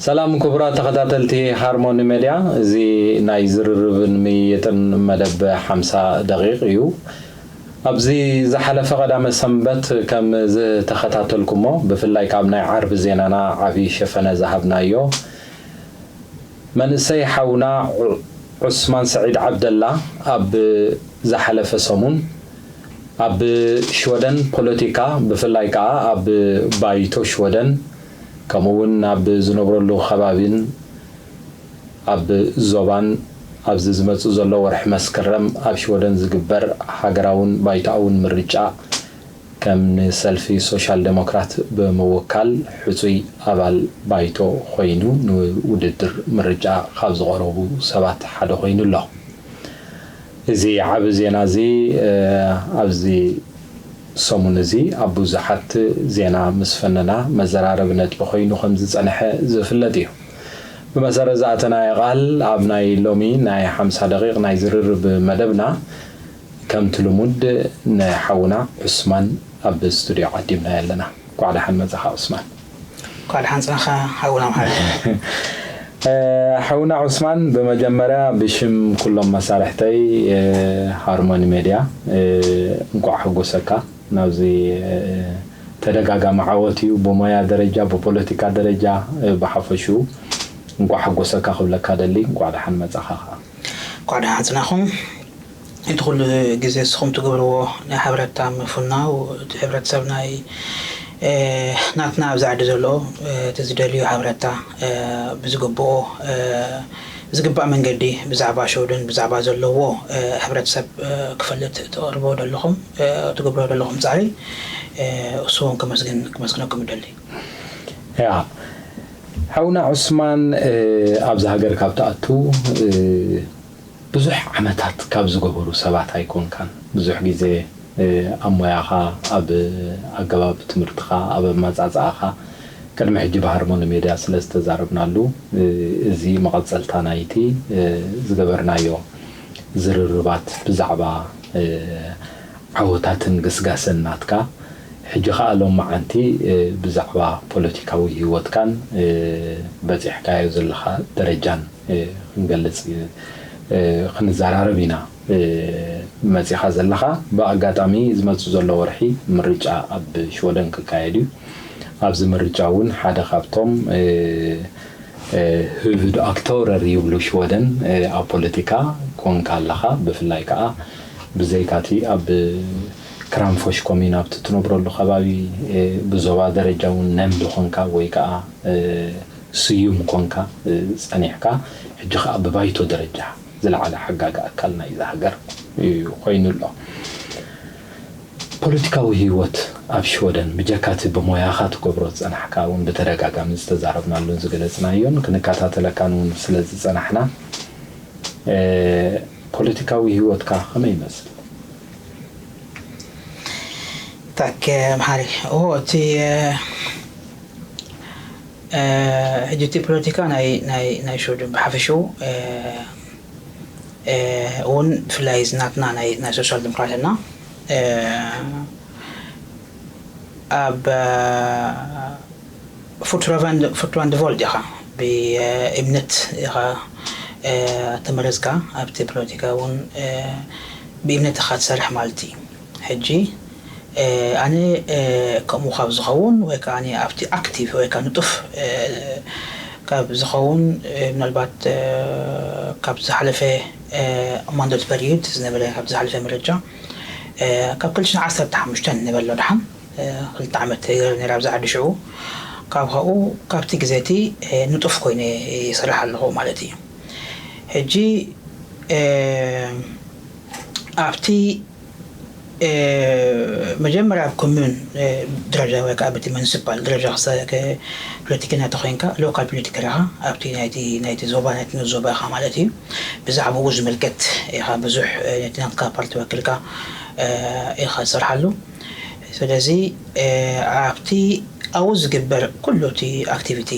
ሰላም ክቡራት ተኸታተልቲ ሃርሞኒ ሜድያ፣ እዚ ናይ ዝርርብን ምይይጥን መደብ ሓምሳ ደቂቕ እዩ። ኣብዚ ዝሓለፈ ቀዳመ ሰንበት ከም ዝተኸታተልኩሞ፣ ብፍላይ ካብ ናይ ዓርቢ ዜናና ዓቢ ሸፈነ ዝሃብናዮ፣ መንእሰይ ሓውና ዑ-፣ ዑስማን ሰዒድ ዓብደላ ኣብ ዝሓለፈ ሰሙን ኣብ ሽወደን ፖለቲካ፣ ብፍላይ ከኣ ኣብ ባይቶ ሽወደን፣ ከምኡ እውን ኣብ ዝነብረሉ ከባቢን ኣብ ዞባን፣ ኣብዚ ዝመጽእ ዘሎ ወርሒ መስከረም ኣብ ሽወደን ዝግበር ሃገራውን ባይቶኣውን ምርጫ ከም ንሰልፊ ሶሻል ዴሞክራት ብምውካል ሕጹይ ኣባል ባይቶ ኮይኑ ንውድድር ምርጫ ካብ ዝቐረቡ ሰባት ሓደ ኮይኑ ኣሎ። እዚ ዓቢ ዜና እዚ፣ እ፣ ኣብዚ ሰሙን እዚ ኣብ ብዙሓት ዜና ምስ ፈነና መዘራረቢ ነጥቢ ኮይኑ ከም ዝጸንሐ ዝፍለጥ እዩ። ብመሰረት ዝኣተናዮ ቃል፣ ኣብ ናይ ሎሚ ናይ ሓምሳ ደቂቕ ናይ ዝርርብ መደብና፣ ከምቲ ልሙድ፣ ንሓውና ዑስማን ኣብ ስቱድዮ ዓዲምናዮ ኣለና። እንኳዕ ደሓን መጻኻ ዑስማን። እንኳዕ ደሓን ጸንኻ ሓውና መሓሪ። እ፣ ሓውና ዑስማን፣ ብመጀመርያ ብሽም ኩሎም መሳርሕተይ፣ እ፣ ሃርሞኒ ሜድያ፣ እ፣ እንኳዕ ሓጎሰካ ናብዚ፣ እ፣ ተደጋጋሚ ዓወት እዩ። ብሞያ ደረጃ፣ ብፖለቲካ ደረጃ፣ እ፣ ብሓፈሽኡ እንኳዕ ሓጎሰካ ክብለካ ደሊ። እንኳዕ ደሓን መጻኻ ከኣ። እንኳዕ ደሓን ጽናኹም። እቲ ኩሉ ግዜ ንስኹም ትገብርዎ ናይ ሓበሬታ ምፍናው፣ እቲ ሕብረተሰብ ናይ፣ እ፣ ናትና ኣብዚ ዓዲ ዘሎ፣ እ፣ እቲ ዝደልዮ ሓበሬታ፣ እ፣ ብዝግብኦ፣ እ፣ ብዝግባእ መንገዲ ብዛዕባ ሽወደን፣ ብዛዕባ ዘለዎ፣ እ፣ ሕብረተሰብ፣ እ፣ ክፈልጥ ትቐርቦ ዘለኹም፣ እ፣ ትገብሮ ዘለኹም ጻዕሪ፣ እ፣ እሱ እውን ከመስግን-፣ ከመስግነኩም እደሊ። ያ፣ ሓውና ዑስማን፣ እ፣ ኣብዚ ሃገር ካብ ትኣቱ፣ እ፣ ብዙሕ ዓመታት ካብ ዝገበሩ ሰባት ኣይኮንካን። ብዙሕ ግዜ፣ እ፣ ኣብ ሞያኻ፣ ኣብ ኣገባብ ትምህርትኻ፣ ኣብ ኣመጻጽኣኻ ቅድሚ ሕጂ ብሃርሞኒ ሜድያ ስለ ዝተዛረብናሉ፣ እ፣ እዚ መቐጸልታ ናይቲ፣ እ፣ ዝገበርናዮ ዝርርባት ብዛዕባ፣ እ፣ ዓወታትን ግስጋሰን ናትካ፣ ሕጂ ኸኣ ሎመዓንቲ፣ እ፣ ብዛዕባ ፖለቲካዊ ህይወትካን፣ እ፣ በጺሕካዮ ዘለኻ ደረጃን፣ እ፣ ክንገልጽ፣ እ፣ ክንዘራረብ ኢና፣ እ፣ መጺኻ ዘለኻ። ብኣጋጣሚ ዝመጽእ ዘሎ ወርሒ ምርጫ ኣብ ሽወደን ክካየድ እዩ። ኣብዚ ምርጫ እውን ሓደ ካብቶም፣ እ፣ እ፣ huvudaktörer ይብሉ ሽወደን፣ እ፣ ኣብ ፖለቲካ ኮንካ ኣለኻ። ብፍላይ ከኣ ብዘይካቲ ኣብ ክራንፎሽ ኮሚን ኣብቲ ትነብረሉ ከባቢ፣ እ፣ ብዞባ ደረጃ እውን ነምድ ኮንካ ወይ ከኣ፣ እ፣ ስዩም ኮንካ፣ እ፣ ጸኒሕካ፣ ሕጂ ከኣ ብባይቶ ደረጃ ዝለዓለ ሓጋጊ ኣካል ናይዛ ሃገር እዩ ኮይኑ ኣሎ። ፖለቲካዊ ህይወት ኣብ ሽወደን፣ ብጀካ እቲ ብሞያኻ ትገብሮ ዝጸናሕካ፣ እውን ብተደጋጋሚ ዝተዛረብናሉን ዝገለጽናዮን ክንከታተለካን እውን ስለ ዝጸናሕና፣ እ፣ ፖለቲካዊ ህይወትካ ከመይ ይመስል? ታክ መሓሪ፣ ኦ፣ እቲ፣ እ፣ እ፣ ሕጂ እቲ ፖለቲካ ናይ፣ ናይ፣ ናይ ሽወደን ብሓፈሽኡ፣ እ፣ እ፣ እውን ብፍላይ እዚ ናትና ናይ፣ ናይ ሶሻል ዲሞክራትና፣ እ፣ ኣብ፣ እ፣ ፎርትራንድ-፣ ፎርትራንድቮልድ ኢኻ፣ ብእምነት ኢኻ፣ እ፣ ተመረጽካ። ኣብቲ ፖለቲካ እውን፣ እ፣ ብእምነት ኢኻ ትሰርሕ ማለት እዩ። ሕጂ፣ እ፣ ኣነ፣ እ፣ ከምኡ ካብ ዝኸውን ወይ ከኣ ኣነ ኣብቲ ኣክቲቭ ወይ ከኣ ንጡፍ፣ እ፣ ካብ ዝኸውን፣ እ፣ ምናልባት፣ እ፣ ካብ ዝሓለፈ፣ እ፣ ማንዳት ፐሪዮድ ዝነበረ፣ ካብ ዝሓለፈ ምርጫ፣ እ፣ ካብ ክልተ ሽሕን ዓሰርተ ሓሙሽተን ንበሎ ደሓን፣ እ፣ ክልተ ዓመት ገይረ ነይረ ኣብዚ ዓዲ ሽዑ። ካብ ካብኡ፣ ካብቲ ግዜ እቲ፣ እ፣ ንጡፍ ኮይነ ይሰርሕ ኣለኹ ማለት እዩ። ሕጂ፣ እ፣ ኣብቲ፣ እ፣ መጀመርያ ኣብ ኮሙን፣ እ፣ ደረጃ ወይ ከዓ በቲ ሙኒሲፓል ደረጃ ክሰ-፣ ከ-፣ ፖለቲከኛ ተኾይንካ፣ ሎካል ፖለቲካ ኢኻ፣ ኣብቲ ናይቲ፣ ናይቲ ዞባ፣ ናይቲ ንኡስ ዞባ ኢኻ ማለት እዩ። ብዛዕባኡ ዝምልከት ኢኻ ብዙሕ፣ እ፣ ነቲ ናትካ ፓርቲ ወኪልካ፣ እ፣ ኢኻ ትሰርሓሉ። ስለዚ፣ እ፣ ኣብቲ ኣብኡ ዝግበር ኩሉ እቲ ኣክቲቪቲ፣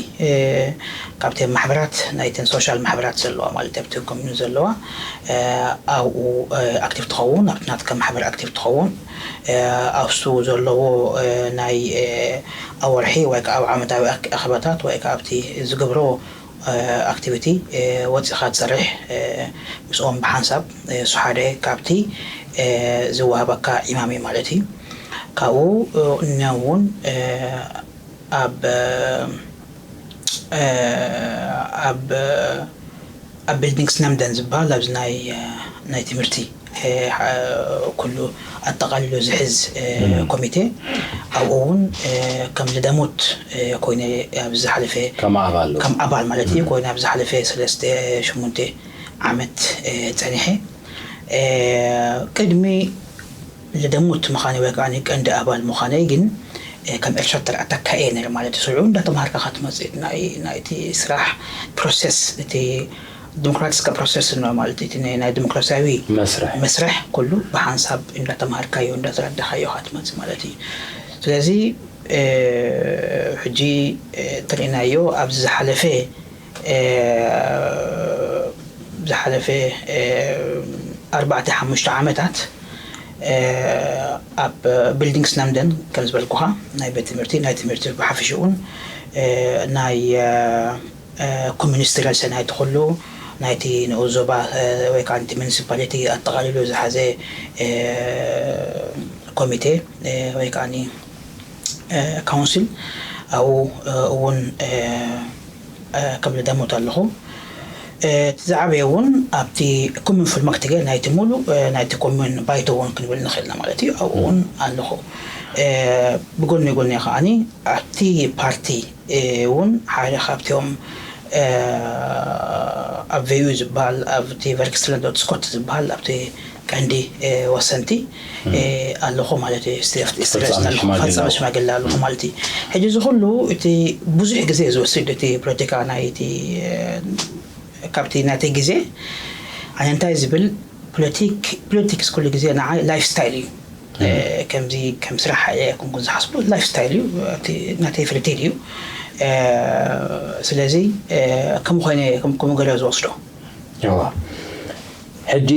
ካብቲ ማሕበራት፣ ናይተን ሶሻል ማሕበራት ዘለዋ፣ ማለት ኣብቲ ኮሚኑ ዘለዋ፣ ኣብኡ ኣክቲቭ ትኸውን፣ ኣብቲ ናትካ ማሕበር ኣክቲቭ ትኸውን። ኣብሱ ዘለዎ ናይ ኣወርሒ ወይ ከዓ ኣብ ዓመታዊ ኣክ- ኣኽባታት ወይ ከዓ ኣብቲ ዝገብሮ ኣክቲቪቲ ወፂኻ ትሰርሕ፣ ምስኦም ብሓንሳብ፣ እሱ ሓደ ካብቲ ዝወሃበካ ዕማም እዩ ማለት እዩ። ካብኡ እነ እውን ኣብ ኣብ ኣብ ቢልዲንግስ ነምደን ዝበሃል ኣብዚ ናይ ናይ ትምህርቲ ኩሉ ኣጠቓሊሉ ዝሕዝ ኮሚቴ፣ ኣብኡ እውን ከም ልደሙት ኮይነ ኣብ ዝሓለፈ ከም ኣባል ከም ኣባል ማለት እዩ ኮይነ ኣብ ዝሓለፈ ሰለስተ ሸሙንተ ዓመት ጸኒሐ። ቅድሚ ልደሙት ምዃነይ ወይ ከዓ ቀንዲ ኣባል ምዃነይ ግን ከም ኤርትራ ተረኣተካ እየ ነይረ ማለት እዩ። ስርዑ እንዳተምሃርካ ክትመፅእ ናይ ናይቲ ስራሕ ፕሮሰስ፣ እቲ ዲሞክራቲስካ ፕሮሰስ ነው ማለት እቲ ናይ ናይ ዲሞክራሲያዊ መስርሕ። መስርሕ ኩሉ ብሓንሳብ እንዳተምሃርካዮ እንዳተረዳኻዮ ክትመፅእ ማለት እዩ። ስለዚ ሕጂ ተሪእናዮ ኣብዚ ዝሓለፈ ዝሓለፈ ኣርባዕተ ሓሙሽተ ዓመታት ኣብ ቢልዲንግስ ነምደን ከም ዝበልኩኻ ናይ ቤት ትምህርቲ ናይ ትምህርቲ ብሓፈሽኡን ናይ ኮሚኒስት ረሰ ናይቲ ኩሉ ናይቲ ንኡ ዞባ ወይ ከዓ እቲ ሙኒሲፓሊቲ ኣጠቓሊሉ ዝሓዘ ኮሚቴ ወይ ከዓ ካውንስል ኣብኡ እውን ከም ልደሙት ኣለኹ። እቲ ዝዓበየ እውን ኣብቲ ኮሙን ፉልማክቲገ ናይቲ ሙሉ ናይቲ ኮሙን ባይቶ እውን ክንብል ንኽእልና ማለት እዩ። ኣብኡ እውን ኣለኹ። ብጎኒ ጎኒ ከዓኒ ኣብቲ ፓርቲ እውን ሓደ ካብቲኦም ኣብ ቬዩ ዝበሃል ኣብቲ ቨርክስትለንድ ስኮት ዝበሃል ኣብቲ ቀንዲ ወሰንቲ ኣለኹ ማለት እዩ። ፈፃሚ ሽማግለ ኣለኹ ማለት እዩ። ሕጂ እዚ ኩሉ እቲ ብዙሕ ግዜ ዝወስድ እቲ ፖለቲካ ናይ እቲ ካብቲ ናተይ ግዜ ኣነ እንታይ ዝብል ፖለቲክ ፖለቲክስ ኩሉ ግዜ ንዓይ ላይፍ ስታይል እዩ። ከምዚ ከም ስራሕ ኣይኮንኩን ዝሓስቦ ላይፍ ስታይል እዩ እቲ ናተይ ፍልትል እዩ። ስለዚ ከም ኮይነ ከም ገለ ዝወስዶ። ሕጂ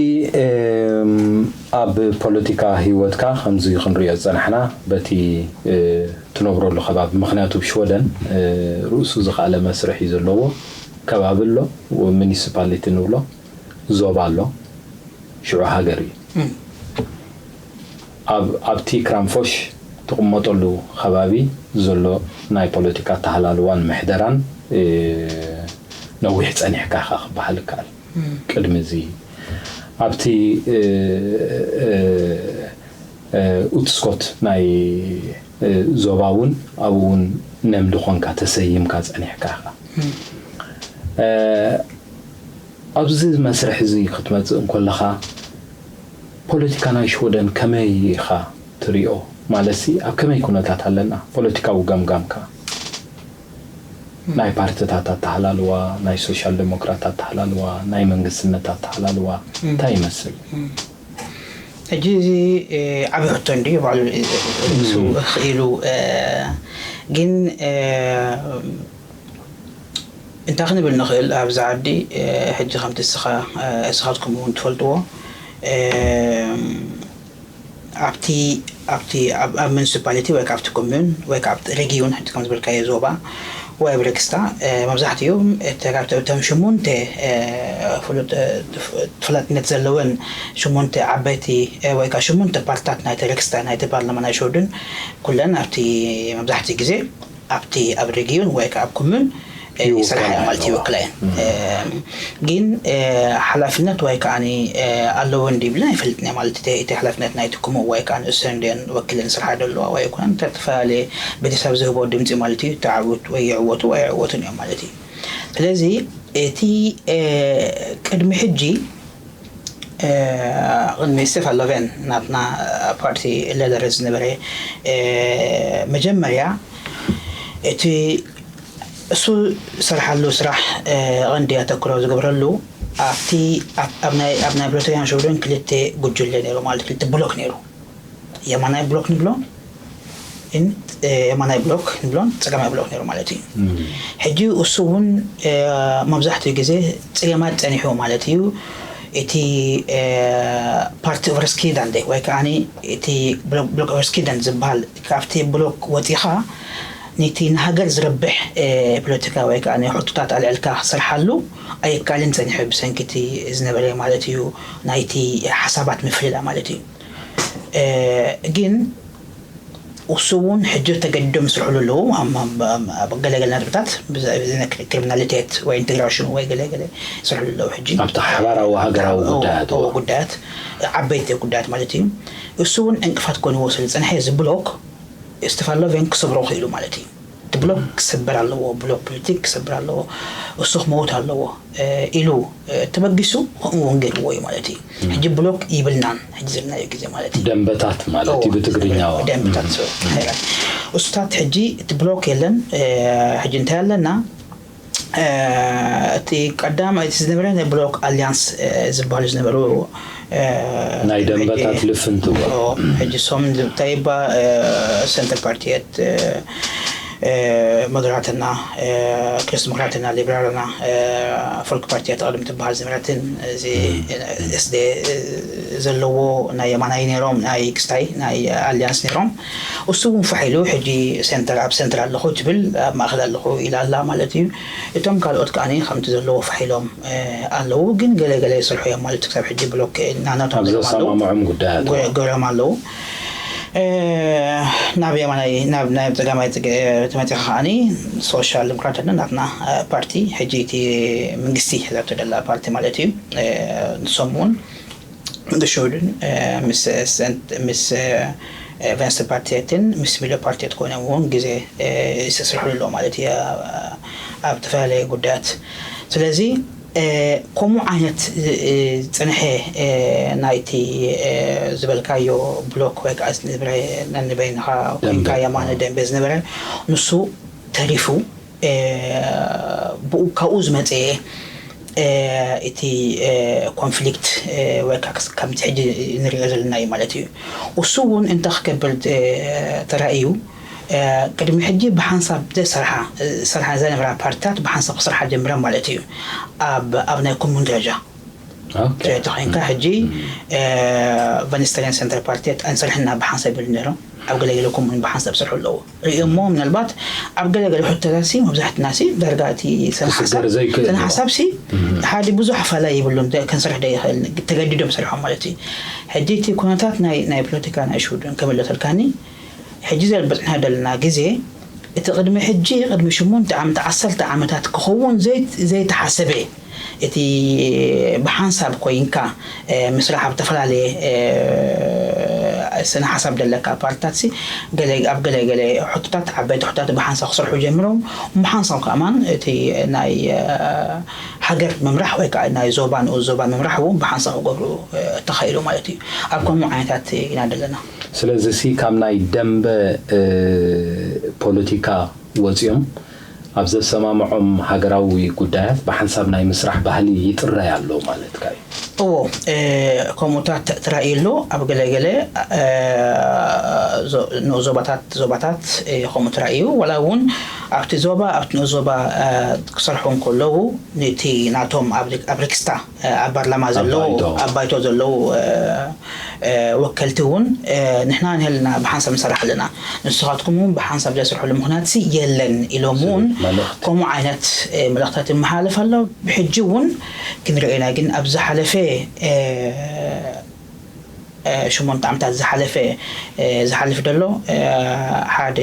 ኣብ ፖለቲካ ሂወትካ ከምዚ ክንሪኦ ዝፀናሕና በቲ ትነብረሉ ከባቢ፣ ምክንያቱ ኣብ ሽወደን ርእሱ ዝኸኣለ መስርሕ እዩ ዘለዎ ከባቢ ኣሎ፣ ሚኒሲፓሊቲ ንብሎ፣ ዞባ ኣሎ፣ ሽዑ ሃገር እዩ። ኣብቲ ክራምፎሽ ትቕመጠሉ ከባቢ ዘሎ ናይ ፖለቲካ ኣተሃላልዋን ምሕደራን ነዊሕ ፀኒሕካ ኢኻ ክበሃል ይከኣል። ቅድሚ እዚ ኣብቲ ኡትስኮት ናይ ዞባ እውን ኣብኡ እውን ነምዲ ኮንካ ተሰይምካ ፀኒሕካ ኢኻ። ኣብዚ መስርሕ እዚ ክትመፅእ እንከለኻ ፖለቲካ ናይ ሽወደን ከመይ ኢኻ ትሪኦ? ማለትሲ ኣብ ከመይ ኩነታት ኣለና? ፖለቲካዊ ገምጋምካ ናይ ፓርትታት ኣተሃላልዋ፣ ናይ ሶሻል ዴሞክራት ኣተሃላልዋ፣ ናይ መንግስትነት ኣተሃላልዋ እንታይ ይመስል? ሕጂ እዚ ዓብይ ሕቶ እንድዩ ባዕሉ ርእሱ ክኢሉ ግን እንታይ ክንብል ንኽእል ኣብዚ ዓዲ ሕጂ ከምቲ እስኻ እስኻትኩም እውን ትፈልጥዎ ኣብቲ ኣብቲ ኣብ ሙኒሲፓሊቲ ወይ ኣብቲ ኮሚዩን ወይ ኣብቲ ሬጊዩን ሕጂ ከም ዝበልካዮ ዞባ ወይ ኣብ ረክስታ መብዛሕትኡ እቶም ሽሙንተ ፍሉጥ ተፈላጥነት ዘለወን ሽሙንተ ዓበይቲ ወይ ከዓ ሽሙንተ ፓርትታት ናይቲ ረክስታ ናይቲ ፓርላማ ናይ ሽወደን ኩለን ኣብቲ መብዛሕትኡ ግዜ ኣብቲ ኣብ ሬጊዩን ወይ ከዓ ኣብ ኮሙን ይሰርሓ ማለት ይውክላ እየን። ግን ሓላፍነት ወይ ከዓ ኣለዎ እንዲብለን ኣይፈልጥን ማለት እቲ ሓላፍነት ናይቲ ኮሙን ወይ ከዓ ንእሰን እንዲን ወኪለን ስርሓ ደለዋ ወይ ኣይኮነን ተፈላለየ ቤተሰብ ዝህቦ ድምፂ ማለት እዩ ተዓውት ወይ ይዕወቱ ወይ ኣይዕወቱን እዮም ማለት እዩ። ስለዚ እቲ ቅድሚ ሕጂ ቅድሚ ስቴፋን ሎቬን ናትና ፓርቲ ለደረ ዝነበረ መጀመርያ እቲ እሱ ዝሰርሓሉ ስራሕ ቀንዲ ኣተኩሮ ዝገብረሉ ኣብቲ ኣብ ናይ ፕሪቶርያን ሽወደን ክልተ ጉጅለ ነይሩ ማለት ክልተ ብሎክ ነይሩ። የማናይ ብሎክ ንብሎ የማናይ ብሎክ ንብሎን ጸጋማይ ብሎክ ነይሩ ማለት እዩ። ሕጂ እሱ እውን መብዛሕትኡ ግዜ ጸገማት ጸኒሑ ማለት እዩ። እቲ ፓርቲ ኦቨርስኪዳንደ ወይ ከዓ እቲ ብሎክ ኦቨርስኪዳን ዝበሃል ካብቲ ብሎክ ወፂኻ ነቲ ንሃገር ዝረብሕ ፖለቲካ ወይ ከዓ ሕቶታት ኣልዕልካ ክሰርሓሉ ኣይካልን ጸኒሑ ብሰንኪ እቲ ዝነበረ ማለት እዩ ናይቲ ሓሳባት ምፍልላ ማለት እዩ። ግን እሱ እውን ሕጂ ተገዲዶም ይስርሕሉ ኣለዉ። ኣብ ገለገለ ነጥብታት ክሪሚናሊቴት ወይ ኢንቴግራሽን ወይ ገለገለ ይስርሕሉ ኣለዉ። ሕጂ ኣብቲ ሓባራዊ ሃገራዊ ጉዳያት ጉዳያት ዓበይቲ ጉዳያት ማለት እዩ። እሱ እውን ዕንቅፋት ኮንዎ ስለ ዝፀንሐ እዚ ብሎክ ስቴፋን ሎቬን ክሰብሮ ክኢሉ ማለት እዩ። እቲ ብሎክ ክሰበር ኣለዎ፣ ብሎክ ፖለቲክ ክሰበር ኣለዎ። እሱ ክመውት ኣለዎ ኢሉ ተበጊሱ ከምኡ እውን ገይርዎ እዩ ማለት እዩ። ሕጂ ብሎክ ይብልናን ሕጂ ዘለናዮ ግዜ ማለት እዩ። ደንበታት ማለት እዩ ብትግርኛ። ደንበታት እሱታት ሕጂ እቲ ብሎክ የለን። ሕጂ እንታይ ኣለና? እቲ ቀዳማይ እቲ ዝነበረ ናይ ብሎክ ኣሊያንስ ዝበሃሉ ዝነበሩ ናይ ደንበታት ልፍንትዋ። ሕጂ ሶም እንታይ ባ ሰንተር ፓርቲየት ሞደራትና፣ ክርስትሞክራትና፣ ሊብራልና፣ ፎልክ ፓርቲየት ቅድም ትበሃል ዝነበረትን እዚ ኤስዴ ዘለዎ ናይ የማናይ ነይሮም ናይ ክስታይ ናይ ኣሊያንስ ነይሮም። እሱ እውን ፋሕ ኢሉ ሕጂ ሴንተር ኣብ ሴንተር ኣለኹ ትብል ኣብ ማእኸል ኣለኹ ኢላ ኣላ ማለት እዩ። እቶም ካልኦት ከዓኒ ከምቲ ዘለዎ ፋሕ ኢሎም ኣለዉ፣ ግን ገለ ገለ ይሰርሑ እዮም ማለት ክሳብ ሕጂ ብሎክ ናናቶም ኣብ ገይሮም ኣለዉ። ዘሰማምዖም ጉዳያት። ገይሮም ኣለዉ። ናብ የማናይ ናብ ናይ ጸጋማይ ተመጺኻ ከዓኒ ሶሻል ዲሞክራትና ናትና ፓርቲ ሕጂ እቲ መንግስቲ ሒዛቶ ደላ ፓርቲ ማለት እዩ። ንሶም እውን ንግሾድን ምስ ቨንስተር ፓርቲትን ምስ ሚሎ ፓርቲት ኮይኖም እውን ግዜ ይስስርሕሉ ኣለዉ ማለት እዩ ኣብ ዝተፈላለየ ጉዳያት። ስለዚ ከምኡ ዓይነት ዝፅንሐ ናይቲ ዝበልካዮ ብሎክ ወይ ከዓ ዝነበረ ነንበይንኻ ኮይንካ የማነ ደንበ ዝነበረ ንሱ ተሪፉ ብኡ ካብኡ ዝመፀ እቲ ኮንፍሊክት ወይ ከዓ ከምቲ ሕጂ ንሪኦ ዘለና እዩ ማለት እዩ። እሱ እውን እንታይ ክገብር ተራእዩ ቅድሚ ሕጂ ብሓንሳብ ዘሰርሓ ዝሰርሓ ዝነበራ ፓርቲታት ብሓንሳብ ክሰርሓ ጀምረ ማለት እዩ። ኣብ ኣብ ናይ ኮሙን ደረጃ ተኮይንካ ሕጂ ቨኒስተሪያን ሰንተር ፓርቲታት ኣንሰርሕና ብሓንሳብ ይብሉ ነይሮም። ኣብ ገለገለ ኮሙን ብሓንሳብ ይሰርሑ ኣለዉ ርእዮሞ ምናልባት ኣብ ገለገለ ሕቶታት ሲ መብዛሕትና ሲ ዳርጋ እቲ ሰነ ሓሳብ ሲ ሓደ ብዙሕ ኣፋላይ ይብሉን ከንሰርሕ ዶ ይኽእል ተገዲዶም ሰርሖም ማለት እዩ። ሕጂ እቲ ኩነታት ናይ ናይ ፖለቲካ ናይ ሽውድን ከመለተልካኒ ሕጂ ዘበፅና ዘለና ግዜ እቲ ቅድሚ ሕጂ ቅድሚ ሽሙንተ ዓመት ዓሰርተ ዓመታት ክኸውን ዘይተሓሰበ እቲ ብሓንሳብ ኮይንካ ምስራሕ ኣብ ዝተፈላለየ ስነ ሓሳብ ደለካ ፓርትታት ሲ ገለ ኣብ ገለ ገለ ሕቶታት ዓበይቲ ሕቶታት ብሓንሳብ ክሰርሑ ጀሚሮም ብሓንሳብ ከማን እቲ ናይ ሃገር ምምራሕ ወይ ከዓ ናይ ዞባ ንኡስ ዞባ ምምራሕ እውን ብሓንሳብ ክገብሩ ተኻኢሉ ማለት እዩ። ኣብ ከምኡ ዓይነታት ኢና ዘለና። ስለዚ ሲ ካብ ናይ ደንበ ፖለቲካ ወፂኦም ኣብ ዘሰማምዖም ሃገራዊ ጉዳያት ብሓንሳብ ናይ ምስራሕ ባህሊ ይጥረይ ኣሎ ማለትካ እዩ። እዎ ከምኡታት ተራእዩ ኣሎ ኣብ ገለገለ ንኡስ ዞባታት ዞባታት ከምኡ ተራእዩ ዋላ እውን ኣብቲ ዞባ ኣብቲ ንኡስ ዞባ ክሰርሑ እንከለዉ ነቲ ናቶም ኣብ ሪክስታ ኣብ ፓርላማ ዘለዉ ኣብ ባይቶ ዘለዉ ወከልቲ እውን ንሕና ንህልና ብሓንሳብ ንሰርሕ ኣለና ንስኻትኩም እውን ብሓንሳብ ዘስርሕሉ ምክንያት ሲ የለን ኢሎም እውን ከምኡ ዓይነት መልእክታት ይመሓላለፍ ኣሎ። ብሕጂ እውን ክንሪኦ ኢና ግን ኣብ ዝሓለፈ ሽሞንተ ዓመታት ዝሓለፈ ዝሓልፍ ዘሎ ሓደ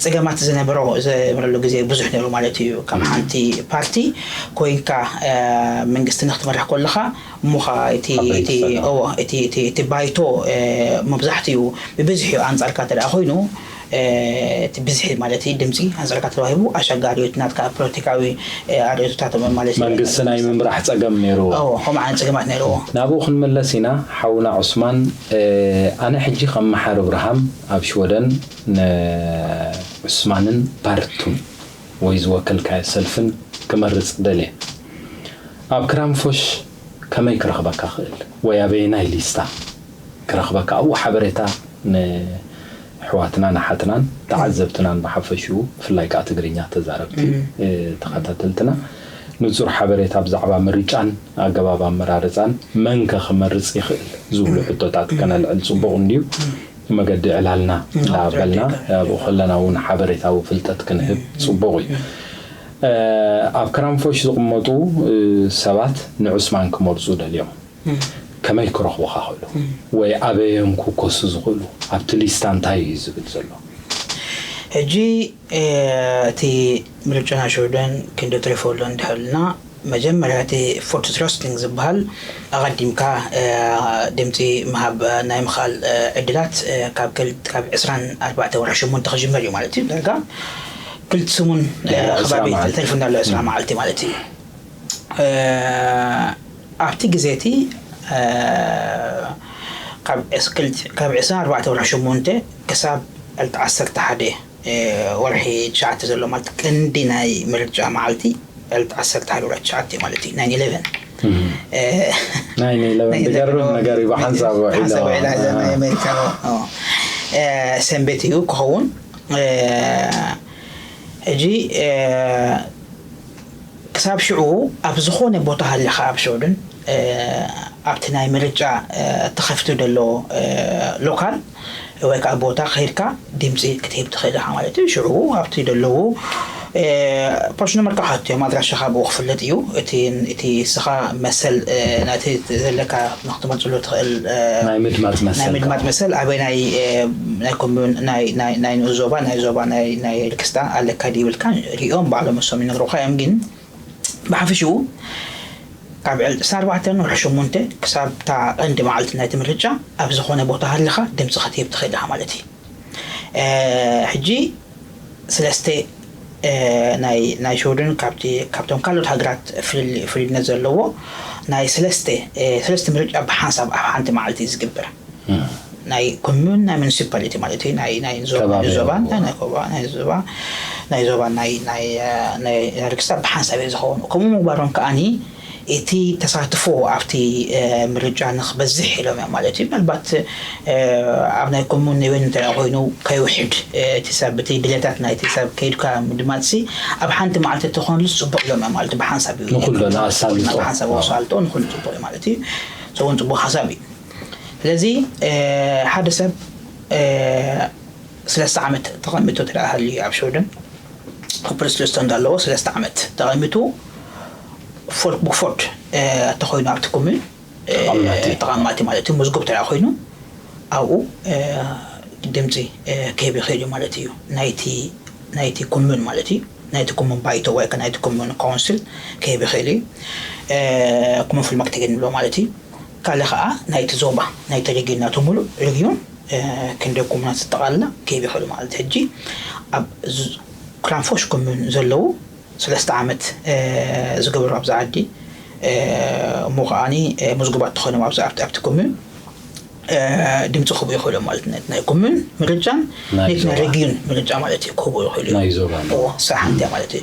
ፀገማት ዝነበሮ ዝነበረሉ ግዜ ብዙሕ ነይሩ ማለት እዩ። ከም ሓንቲ ፓርቲ ኮይንካ መንግስቲ ንክትመርሕ ከለካ እሞ ከዓ እቲ ባይቶ መብዛሕትኡ ብብዝሒ ኣንፃርካ ተደኣ ኮይኑ እቲ ብዝሒ ማለት ድምፂ ኣንፃርካ ተዋሂቡ ኣሸጋሪ እዩ። ናትካ ፖለቲካዊ ኣርእቶታት ማለት እዩ። መንግስቲ ናይ ምምራሕ ፀገም ነይርዎ። ከምኡ ዓይነት ፀገማት ነይርዎ። ናብኡ ክንምለስ ኢና ሓውና ዑስማን። ኣነ ሕጂ ከም መሓር እብርሃም ኣብ ሽወደን ንዑስማንን ፓርቱን ወይ ዝወከልካዮ ሰልፍን ክመርፅ ደልየ። ኣብ ክራምፎሽ ከመይ ክረኽበካ ክእል ወይ ኣበየናይ ሊስታ ክረኽበካ ኣብኡ ሓበሬታ ንኣሕዋትናን ኣሓትናን ተዓዘብትናን ብሓፈሽኡ፣ ብፍላይ ከዓ ትግርኛ ተዛረብቲ ተኸታተልትና ንፁር ሓበሬታ ብዛዕባ ምርጫን ኣገባብ ኣመራርፃን፣ መንከ ክመርፅ ይኽእል ዝብሉ ሕቶታት ከነልዕል ፅቡቕ እንድዩ። መገዲ ዕላልና እንዳበልና ኣብኡ ከለና እውን ሓበሬታዊ ፍልጠት ክንህብ ፅቡቕ እዩ። ኣብ ክራንፎሽ ዝቕመጡ ሰባት ንዑስማን ክመርፁ ደልዮም ከመይ ክረኽቡኻ ክእሉ ወይ ኣበዮም ክኮሱ ዝኽእሉ ኣብቲ ሊስታ እንታይ እዩ ዝብል ዘሎ? ሕጂ እቲ ምርጫ ናይ ሽወደን ክንዲ ትሪፎሎ እንድሕልና መጀመርያ እቲ ፎርት ትረስቲንግ ዝበሃል ኣቐዲምካ ድምፂ ምሃብ ናይ ምኽኣል ዕድላት ካብ ዕስራን ኣርባዕተ ወርሒ ሸሞንተ ክጅመር እዩ ማለት እዩ። ዳርጋ ክልተ ሰሙን ከባቢ ተሪፉና ኣሎ፣ ዕስራ መዓልቲ ማለት እዩ። ኣብቲ ግዜ እቲ ካብ ዕስራን ኣርባዕተ ወርሒ ሸሞንተ ክሳብ ዕለት ዓሰርተ ሓደ ወርሒ ትሽዓተ ዘሎ ማለት ቀንዲ ናይ ምርጫ መዓልቲ ዕለት ዓሰርተ ሓደ ወርሒ ትሽዓተ ማለት እዩ፣ ናይን ኢለቨን። ናይን ኢለቨን ዝገርም ነገር እዩ። ብሓንሳብ ውዒላ ናይ ኣሜሪካ ሰንበት እዩ ክኸውን። ሕጂ ክሳብ ሽዑ ኣብ ዝኾነ ቦታ ሃለኻ ኣብ ሽዑ ግን ኣብቲ ናይ ምርጫ ተኸፊቱ ዘሎ ሎካል ወይ ከዓ ቦታ ከይድካ ድምፂ ክትህብ ትኽእል ኢኻ ማለት እዩ። ሽዑ ኣብቲ ዘለዉ ፖስት ነምበርካ ክሓቱ እዮም፣ ኣድራሻኻ ብኡ ክፍለጥ እዩ። እቲ እቲ እስኻ መሰል ናቲ ዘለካ ንክትመርፅሉ ትኽእል ናይ ምድማፅ ናይ መሰል ምድማፅ መሰል ኣበይ ናይ ናይ ኮሙን ናይ ናይ ናይ ንኡስ ዞባ ናይ ዞባ ናይ ናይ ርክስታ ኣለካ ድይብልካ ሪኦም ባዕሎም እሶም ይነግሩኻ እዮም። ግን ብሓፈሽኡ ካብ ዕለት ዕስራን ኣርባዕተን ወርሒ ሸሞንተ ክሳብ እታ ቀንዲ መዓልቲ ናይቲ ምርጫ ኣብ ዝኾነ ቦታ ሃለኻ ድምፂ ክትህብ ትኽእል ኢኻ ማለት እዩ። ሕጂ ስለስተ ናይ ናይ ሽወደን ካብቲ ካብቶም ካልኦት ሃገራት ፍልልነት ዘለዎ ናይ ስለስተ ስለስተ ምርጫ ብሓንሳብ ኣብ ሓንቲ መዓልቲ እዩ ዝግበር። ናይ ኮሙን ናይ ሙኒሲፓሊቲ ማለት እዩ። ናይ ናይ ዞባ ከባቢ ዞባ ኣለዎ። ናይ ናይ ኮባ ናይ ዞባ ናይ ዞባ ናይ ናይ ናይ ርክስታ ብሓንሳብ እዩ ዝኸውን። ከምኡ ምግባሮም ከዓኒ እቲ ተሳትፎ ኣብቲ ምርጫ ንክበዝሕ ኢሎም እዮም ማለት እዩ። ምናልባት ኣብ ናይ ኮሙን ንበይኑ እንተ ኮይኑ ከይውሕድ እቲ ሰብ እቲ ድሌታት ናይቲ ሰብ ከይድካ ምድማፅሲ ኣብ ሓንቲ መዓልቲ ተኾንሉስ ፅቡቕ ኢሎም እዮም ማለት እዩ። ብሓንሳብ እዩ ንኹሉ ንኣሳልጦ። ብሓንሳብ ኣሳልጦ ንኹሉ ፅቡቕ እዩ ማለት እዩ። ሰውን ፅቡቕ ሓሳብ እዩ። ስለዚ ሓደ ሰብ ስለስተ ዓመት ተቐሚጡ ትረኣ ሃልዩ ኣብ ሽወደን ኦፕርስሉስተ እንዳለዎ ስለስተ ዓመት ተቐሚጡ ፎልክ ቡክፎርድ ተኮይኑ ኣብቲ ኮሙን ተቐማጢ። ተቐማጢ ማለት እዩ። ምዝጉብ ተራ ኮይኑ ኣብኡ ድምፂ ክህብ ይኽእል እዩ ማለት እዩ። ናይቲ ናይቲ ኮሙን ማለት እዩ። ናይቲ ኮሙን ባይቶ ወይ ከ ናይቲ ኮሙን ካውንስል ክህብ ይኽእል እዩ። ኮሙን ፉልማክቲገን ንብሎ ማለት እዩ። ካልእ ከዓ ናይቲ ዞባ ናይቲ ሬጊዮን ናቱ ሙሉእ ሬጊዮን ክንደይ ኮሙናት ዝጠቓልላ ክህብ ይኽእል ማለት ሕጂ ኣብ ክራንፎሽ ኮሙን ዘለዉ ሰለስተ ዓመት ዝገበሩ ኣብዚ ዓዲ እሞ ከዓኒ ምዝጉባት ተኾይኖም ኣብዚ ኣብቲ ኣብቲ ኮሙን ድምፂ ክህቡ ይኽእሉ ማለት እዩ። ነቲ ናይ ኮሙን ምርጫን ናይ ነቲ ናይ ዞባ። ሬጊዮን ምርጫ ማለት እዩ ክህቡ ይኽእሉ እዮም። ናይ ዞባ ማለት እዎ፣ ሳሓንቲ ማለት እዩ።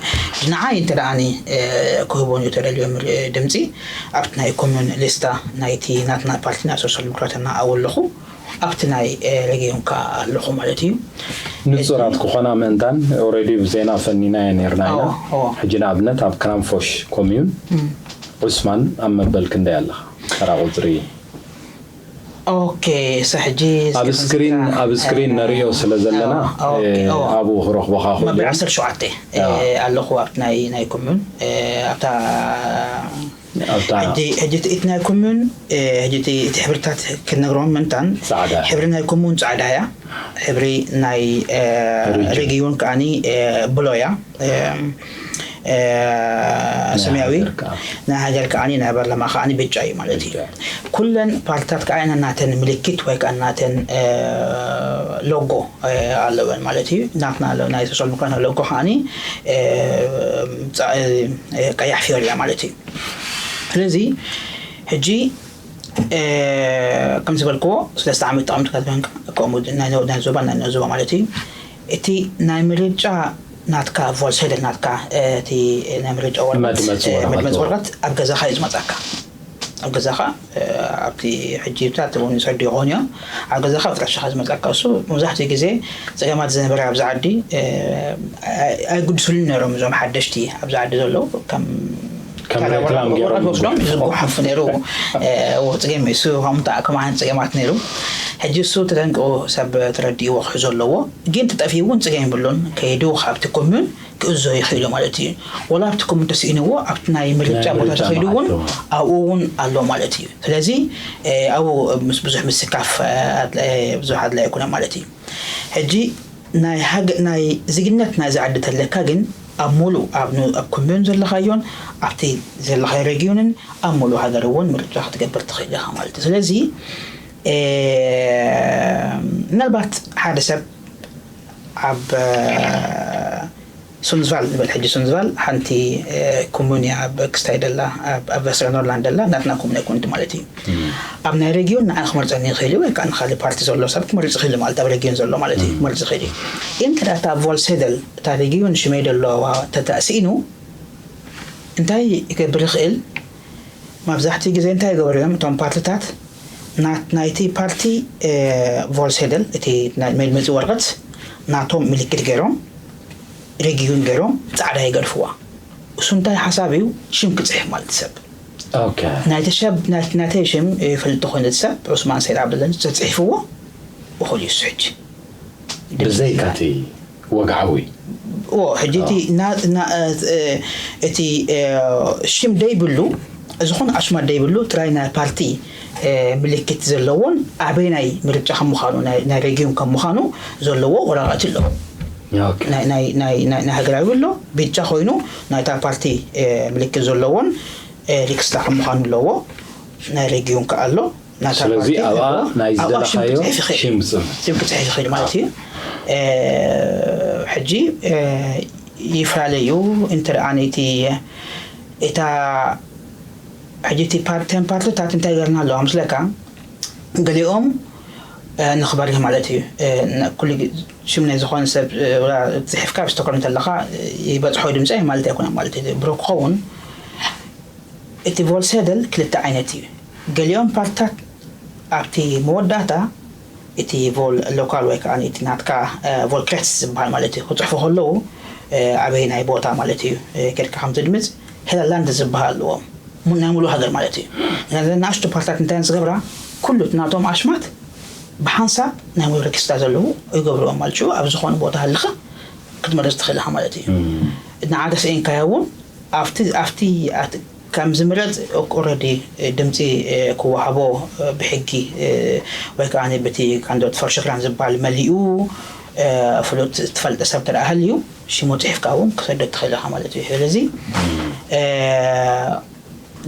ንዓይ እንተ ደኣ ኣነ ክህቦን እዩ ተደልዮ ድምፂ ኣብቲ ናይ ኮሙን ሊስታ ናይቲ ናትና ፓርቲ ናይ ሶሻል ዲሞክራትና ኣብኡ ኣለኹ፣ ኣብቲ ናይ ሬጊዮን ከዓ ኣለኹ ማለት እዩ። ንፁራት ክኾና ምእንታን ኦልሬዲ ብዜና ፈኒናዮ ነርና ኢና። እዎ፣ እዎ። ሕጂ ንኣብነት ኣብ ክራንፎሽ ኮሙን ዑስማን ኣብ መበል ክንደይ ኣለኻ? ተራ ቁፅሪ ኦኬ፣ ሳ ሕጂ ኣብ ስክሪን ኣብ ስክሪን ነሪኦ ስለ ዘለና ኦኬ፣ እ፣ ኦ። ኣብኡ ክረኽቦኻ ክእሉ መበል እዮም። ዓሰርተ ሸውዓተ ኣዎ። ኣለኹ ኣብቲ ናይ ናይ ኮሙን እ፣ ኣብታ ኣብታ ሕጂ ሕጂ እቲ ናይ ኮሙን እ፣ ሕጂ እቲ እቲ ሕብርታት ክንነግሮም ምንታን ጻዕዳ። ሕብሪ ናይ ኮሙን ጻዕዳ እያ። ሕብሪ ናይ እ፣ ሪጅን። ሬጊዮን ከዓኒ እ፣ ብሎ እያ እ፣ እ፣ ሰማያዊ ሃገር ከዓ። ናይ ሃገር ከዓኒ ናይ ፓርላማ ከዓኒ ብጫ እዩ ማለት እዩ። ብጫ። ኩለን ፓርትታት ከዓ ናተን ምልክት ወይ ከዓ ናተን እ፣ ሎጎ እ፣ ኣለወን ማለት እዩ። ናትና ኣሎ ናይ ሶሻል ዲሞክራት ሎጎ ከዓኒ እ፣ ፃ- እ፣ ቀያሕ ፊዮሪ እያ ማለት እዩ። ስለዚ ሕጂ እ፣ ከም ዝበልክዎ ሰለስተ ዓመት ተቐምጥካ ዝበንካ ከምኡ ናይ ናይ ዞባ ናይ ዞባ ማለት እዩ። እቲ ናይ ምርጫ ናትካ ቮልሰደል ናትካ እ፣ እቲ ናይ ምርጫ ወረቀት መድመፂ እ፣ ወረቀት መድመፂ እዎ። ወረቀት ኣብ ገዛኻ እዩ ዝመፃካ። ኣብ ገዛኻ ኣብቲ ሕጂ ብታት እውን ይሰዱ ይኾኑ እዮም። ኣብ ገዛኻ ብጥረሻኻ ዝመፅካ እሱ መብዛሕትኡ ግዜ ፀገማት ዝነበረ ኣብዚ ዓዲ ኣይጉድስሉን ነይሮም። እዞም ሓደሽቲ ኣብዚ ዓዲ ዘለዉ ከም ወስዶም ዝጎሓፉ ነይሩ። ፅገም እሱ ከምኡ ዓይነት ፀገማት ነይሩ። ሕጂ እሱ ተጠንቅቑ ሰብ ተረዲእዎ ክሕዞ ኣለዎ። ግን ተጠፊኡ እውን ፅገም ይብሉን ከይዱ ካብቲ ኮሚዩን ክእዞ ይኽእሉ ማለት እዩ። ወላ ኣብቲ ኮሚዩን ተስኢንዎ ኣብቲ ናይ ምርጫ ቦታ ተኸይዱ እውን ኣብኡ እውን ኣሎ ማለት እዩ። ስለዚ ኣብኡ ምስ ብዙሕ ምስካፍ ብዙሕ ኣድላይ ኣይኮነ ማለት እዩ። ሕጂ ናይ ዜግነት ናይዚ ዓዲ ተለካ ግን ኣብ ሙሉእ ኣብ ኮሚዩን ዘለኻዮን ኣብቲ ዘለኻዮ ሬጊዮንን ኣብ ሙሉእ ሃገር እውን ምርጫ ክትገብር ትኽእል ኢኻ ማለት እዩ። ስለዚ ምናልባት ሓደ ሰብ ኣብ ሱንዝቫል ንበል ሕጂ ሱንዝቫል ሓንቲ ኮሙን እያ ኣብ ክስታይ ደላ ኣብ ቨስተርኖርላንድ ደላ ናትና ኮሙን ኣይኮንት ማለት እዩ። ኣብ ናይ ሬጊዮን ንዓን ክመርፀኒ ይኽእል እዩ ወይ ከዓ ንካሊእ ፓርቲ ዘሎ ሰብ ክመርፅ ይኽእል ማለት ኣብ ሬጊዮን ዘሎ ማለት እዩ ክመርፅ ይኽእል እዩ። እንተ እታ ቮልሴደል እታ ሬጊዮን ሽመይ ደለዋ ተተእስኢኑ እንታይ ይገብር ይኽእል? መብዛሕትኡ ግዜ እንታይ ይገብሩ እዮም እቶም ፓርትታት? ናይቲ ፓርቲ ቮልሴደል እቲ ናይ መልመፂ ወረቐት ናቶም ምልክት ገይሮም ሬጊዩን ገይሮም ፃዕዳ ይገድፍዋ። እሱ እንታይ ሓሳብ እዩ? ሽም ክፅሕፍ ማለት ሰብ ናይቲ ሰብ ናተይ ሽም ይፈልጥ ኮይኑ ሰብ ዑስማን ሰይድ ዓብደላ ተፅሒፍዎ እኹል እዩ እሱ ሕጂ ብዘይካ እቲ ወግዓዊ ሕጂ እቲ ሽም ደይብሉ ዝኾነ ኣሽማት ደይብሉ ጥራይ ናይ ፓርቲ ምልክት ዘለዎን ኣበይ ናይ ምርጫ ከም ምዃኑ ናይ ሬጊዩን ከም ምዃኑ ዘለዎ ወረቐት ኣሎ። ናይ ሃገራዊ ኣሎ ብጫ ኮይኑ ናይታ ፓርቲ ምልክት ዘለዎን ሊክስታ ከም ምዃኑ ኣለዎ። ናይ ሬጊዩን ከኣ ኣሎ። ስለዚ ኣብኣ ናይ ዝደለኻዮ ሽም ሽም ክፅሕፍ ይኽእል ማለት እዩ። ሕጂ ይፈላለዩ እንተ ደኣ ነቲ እታ ሕጂ እቲ ፓርቲን ፓርትታት እንታይ ገርና ኣለዋ ምስለካ ገሊኦም ንኽበርህ ማለት እዩ። ኩሉ ሽም ናይ ዝኾነ ሰብ ፅሒፍካ ኣብ ስቶኮልም እንተለኻ ይበፅሖ ድምፂ ማለት ኣይኮነን ማለት እዩ። ብሮ ክኸውን እቲ ቮልሴደል ክልተ ዓይነት እዩ። ገሊኦም ፓርትታት ኣብቲ መወዳእታ እቲ ቮል ሎካል ወይ ከዓ እቲ ናትካ ቮልክሬትስ ዝበሃል ማለት እዩ ክፅሕፉ ከለዉ ኣበይ ናይ ቦታ ማለት እዩ ከድካ ከም ትድምፅ ሄላላንድ ዝበሃል ኣለዎም ናይ ሙሉእ ሃገር ማለት እዩ። ንኣሽቱ ፓርትታት እንታይ ዝገብራ ኩሉ ናቶም ኣሽማት ብሓንሳብ ናይ ሙሉእ ሬክስታ ዘለዉ ይገብርዎም ማለት እዩ። ኣብ ዝኾነ ቦታ ሃልኻ ክትመርፅ ትኽእል ኢኻ ማለት እዩ። ንዓደ ስኢንካዮ እውን ኣብቲ ኣብቲ ከም ዝምረፅ ኦረዲ ድምፂ ክወሃቦ ብሕጊ ወይ ከዓ በቲ ካንዶት ፈርሽክራን ዝበሃል መሊኡ ፍሉጥ ትፈልጠ ሰብ ተደኣ ሃልዩ ሽሙ ፅሒፍካ እውን ክሰዶ ትኽእል ኢኻ ማለት እዩ። ስለዚ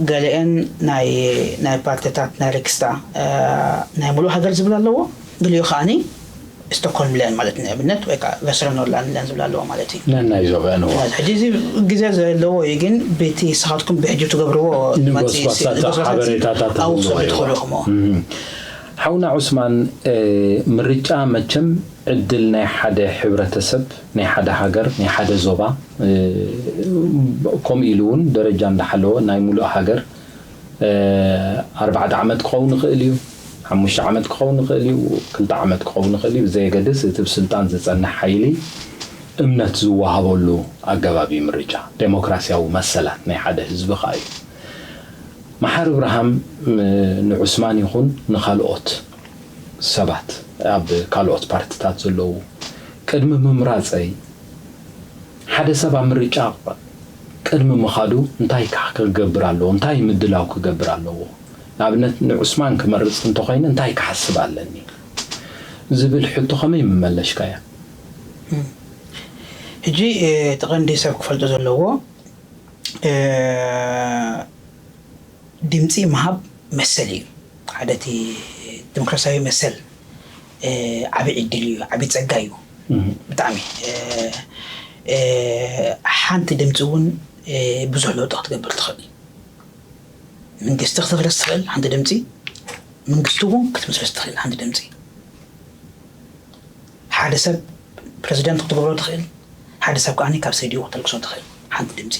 ገሊአን ናይ ናይ ፓርቲታት ናይ ሪክስታ ናይ ሙሉእ ሃገር ዝብል ኣለዎ። ገሊኡ ከዓኒ ስቶክሆልም ለን ማለት ንኣብነት ወይ ከዓ ቨስተርን ኖርላንድ ለን ዝብል ኣለዎ ማለት እዩ። ነናይ ዞበአን እዎ። ሕጂ እዚ ግዜ ዘለዎ እዩ፣ ግን በቲ ንስኻትኩም ብሕጂ ትገብርዎ ንጎስጓሳት ሓበሬታታት ኣውፅኡ ትኽእሉ ኢኹም። ሓውና ዑስማን፣ ምርጫ መቸም ዕድል ናይ ሓደ ሕብረተሰብ፣ ናይ ሓደ ሃገር፣ ናይ ሓደ ዞባ ከምኡ ኢሉ እውን ደረጃ እንዳሓለወ ናይ ሙሉእ ሃገር ኣርባዕተ ዓመት ክኸውን ይኽእል እዩ፣ ሓሙሽተ ዓመት ክኸውን ይኽእል እዩ፣ ክልተ ዓመት ክኸውን ይኽእል እዩ፣ ብዘየገድስ እቲ ብስልጣን ዝፀንሕ ሓይሊ እምነት ዝወሃበሉ ኣገባብ እዩ ምርጫ። ዴሞክራሲያዊ መሰላት ናይ ሓደ ህዝቢ ከዓ እዩ። መሓሪ እብርሃም ንዑስማን ይኹን ንኻልኦት ሰባት ኣብ ካልኦት ፓርትታት ዘለዉ ቅድሚ ምምራፀይ ሓደ ሰብ ኣብ ምርጫ ቅድሚ ምኻዱ እንታይ ክገብር ኣለዎ? እንታይ ምድላው ክገብር ኣለዎ? ንኣብነት ንዑስማን ክመርፅ እንተኾይነ እንታይ ክሓስብ ኣለኒ? ዝብል ሕቶ ከመይ ምመለሽካያ? ሕጂ እቲ ቀንዲ ሰብ ክፈልጦ ዘለዎ ድምፂ ምሃብ መሰል እዩ። ሓደ እቲ ዲሞክራሲያዊ መሰል ዓብዪ ዕድል እዩ፣ ዓብዪ ፀጋ እዩ። ብጣዕሚ ሓንቲ ድምፂ እውን ብዙሕ ለውጢ ክትገብር ትኽእል። መንግስቲ ክትፍረስ ትኽእል ሓንቲ ድምፂ፣ መንግስቲ እውን ክትምስርት ትኽእል ሓንቲ ድምፂ። ሓደ ሰብ ፕረዚደንት ክትገብሮ ትኽእል፣ ሓደ ሰብ ከዓ ካብ ሰዲኡ ክተልክሶ ትኽእል ሓንቲ ድምፂ።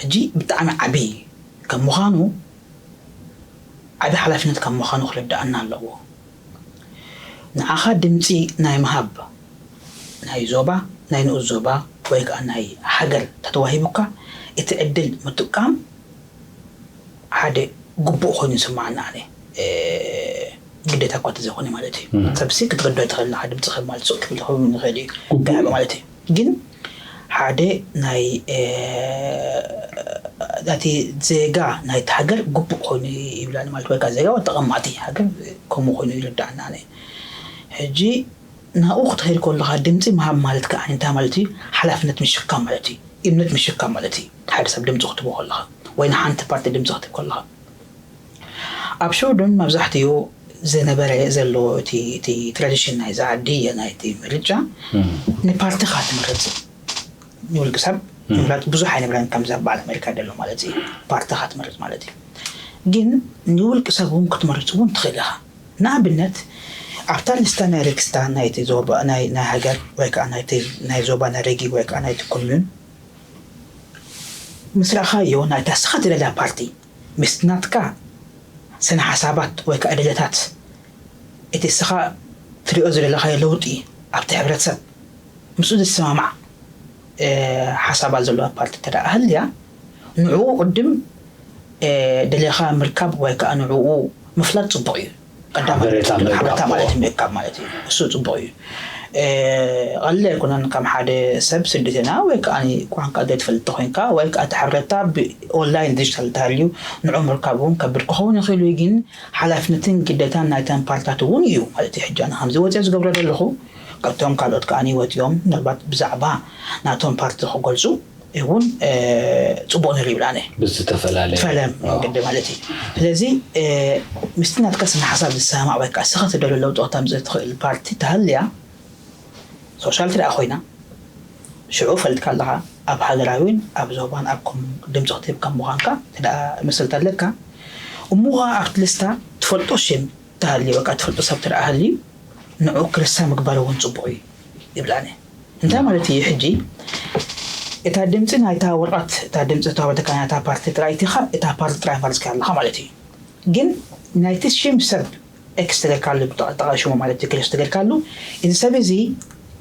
ሕጂ ብጣዕሚ ዓብዪ ከም ምዃኑ ዓቢ ሓላፍነት ካብ ምዃኑ ክርድኣና ኣለዎ። ንዓኻ ድምጺ ናይ ምሃብ ናይ ዞባ፣ ናይ ንኡስ ዞባ ወይ ከኣ ናይ ሃገር ተተዋሂቡካ፣ እቲ ዕድል ምጥቃም ሓደ ግቡእ ኮይኑ ይስምዓኒ ኣነ። ግዴታ እኳ ተዘይኮነ ማለት እዩ። ሰብሲ ክትግደድ ትኽእል ኢኻ፣ ድምፂ ክህብ ማለት ሱቅ ክብል ክኸውን ይኽእል እዩ። ግቡእ ማለት እዩ። ግን ሓደ ናይ እቲ ዜጋ ናይቲ ሃገር ግቡእ ኮይኑ ይብላኒ ማለት ወይ ከዓ ዜጋ ወይ ተቐማጢ ሃገር ከምኡ ኮይኑ ይርዳእና ኣነ። ሕጂ ናብኡ ክትኸይድ ከለኻ ድምፂ ምሃብ ማለት ከዓ እንታይ ማለት እዩ? ሓላፍነት ምሽካም ማለት እዩ። እምነት ምሽካም ማለት እዩ። ሓደ ሰብ ድምፂ ክትቦ ከለኻ ወይ ንሓንቲ ፓርቲ ድምፂ ክትብ ከለኻ ኣብ ሽወደን መብዛሕትኡ ዝነበረ ዘሎ እቲ እቲ ትራዲሽን ናይዛ ዓዲ ናይቲ ምርጫ ንፓርቲኻ ትምረፅ ንውልቂ ሰብ ምምራፅ ብዙሕ ኣይነበረን ከምዛ በዓል ኣሜሪካ ደሎ ማለት እዩ። ፓርቲኻ ትመርፅ ማለት እዩ። ግን ንውልቂ ሰብ እውን ክትመርፅ እውን ትኽእል ኢኻ። ንኣብነት ኣብታ ሊስታ ናይ ሪክስታ ናይቲ ዞባ ናይ ናይ ሃገር ወይ ከዓ ናይቲ ናይ ዞባ ናይ ሬጊ ወይ ከዓ ናይቲ ኮሚዩን ምስ ረኣኻዮ ናይታ ስኻ ትደልያ ፓርቲ ምስ ናትካ ስነ ሓሳባት ወይ ከዓ ደለታት እቲ ስኻ ትሪኦ ዝደለኻዮ ለውጢ ኣብቲ ሕብረተሰብ ምስኡ ዝሰማማዕ ሓሳባት ዘለዋ ፓርቲ ተደኣ ሃልያ ንዕኡ ቅድም ደሌኻ ምርካብ ወይ ከዓ ንዕኡ ምፍላጥ ፅቡቅ እዩ። ቀዳማይ ሓበሬታ ምእካብ ማለት እዩ። ምእካብ ማለት እዩ። እሱ ፅቡቅ እዩ። ቀሊል ኣይኮነን። ከም ሓደ ሰብ ስደተና ወይ ከዓ ቋንቋ ዘይትፈልጥ ኮይንካ ወይ ከዓ እቲ ሓበሬታ ብኦንላይን ዲጂታል ተሃልዩ ንዑ ምርካብ እውን ከብድ ክኸውን ይኽእል እዩ። ግን ሓላፍነትን ግዴታን ናይተን ፓርትታት እውን እዩ ማለት እዩ። ሕጂ ኣነ ከምዚ ወፅኦ ዝገብሮ ዘለኹ ካብቶም ካልኦት ከዓ ወፂኦም ምናልባት ብዛዕባ ናቶም ፓርቲ ክገልፁ እውን ፅቡቅ ነሩ ይብል ኣነ ብዝተፈላለየ ፈለ መንገዲ ማለት እዩ። ስለዚ ምስቲ ናትካ ስነ ሓሳብ ዝሰማማዕ ወይ ከዓ ስኻ ትደሎ ለውጢ ክተምፅእ ትኽእል ፓርቲ ተሃልያ ሶሻል ትደኣ ኮይና ሽዑ ፈልጥካ ኣለኻ ኣብ ሃገራዊን ኣብ ዞባን ኣብ ከም ድምፂ ክትህብ ከም ምዃንካ ትደኣ መሰልቲ ኣለካ። እሞ ከዓ ኣብቲ ልስታ ትፈልጦ ሽም ተሃልዩ ወይ ከዓ ትፈልጦ ሰብ ትደኣ ሃልዩ ንዑ ክርሳ ምግባር እውን ፅቡቅ እዩ ይብል ኣነ። እንታይ ማለት እዩ ሕጂ እታ ድምፂ ናይታ ወረቐት እታ ድምፂ ዝተዋህበተካ ናይታ ፓርቲ ጥራይ እቲኻ እታ ፓርቲ ጥራይ መርፅካ ኣለኻ ማለት እዩ። ግን ናይቲ ሽም ሰብ ኤክስ ተገርካሉ ብጠቃ ሽሙ ማለት እዩ ክልስ ተገርካሉ እዚ ሰብ እዚ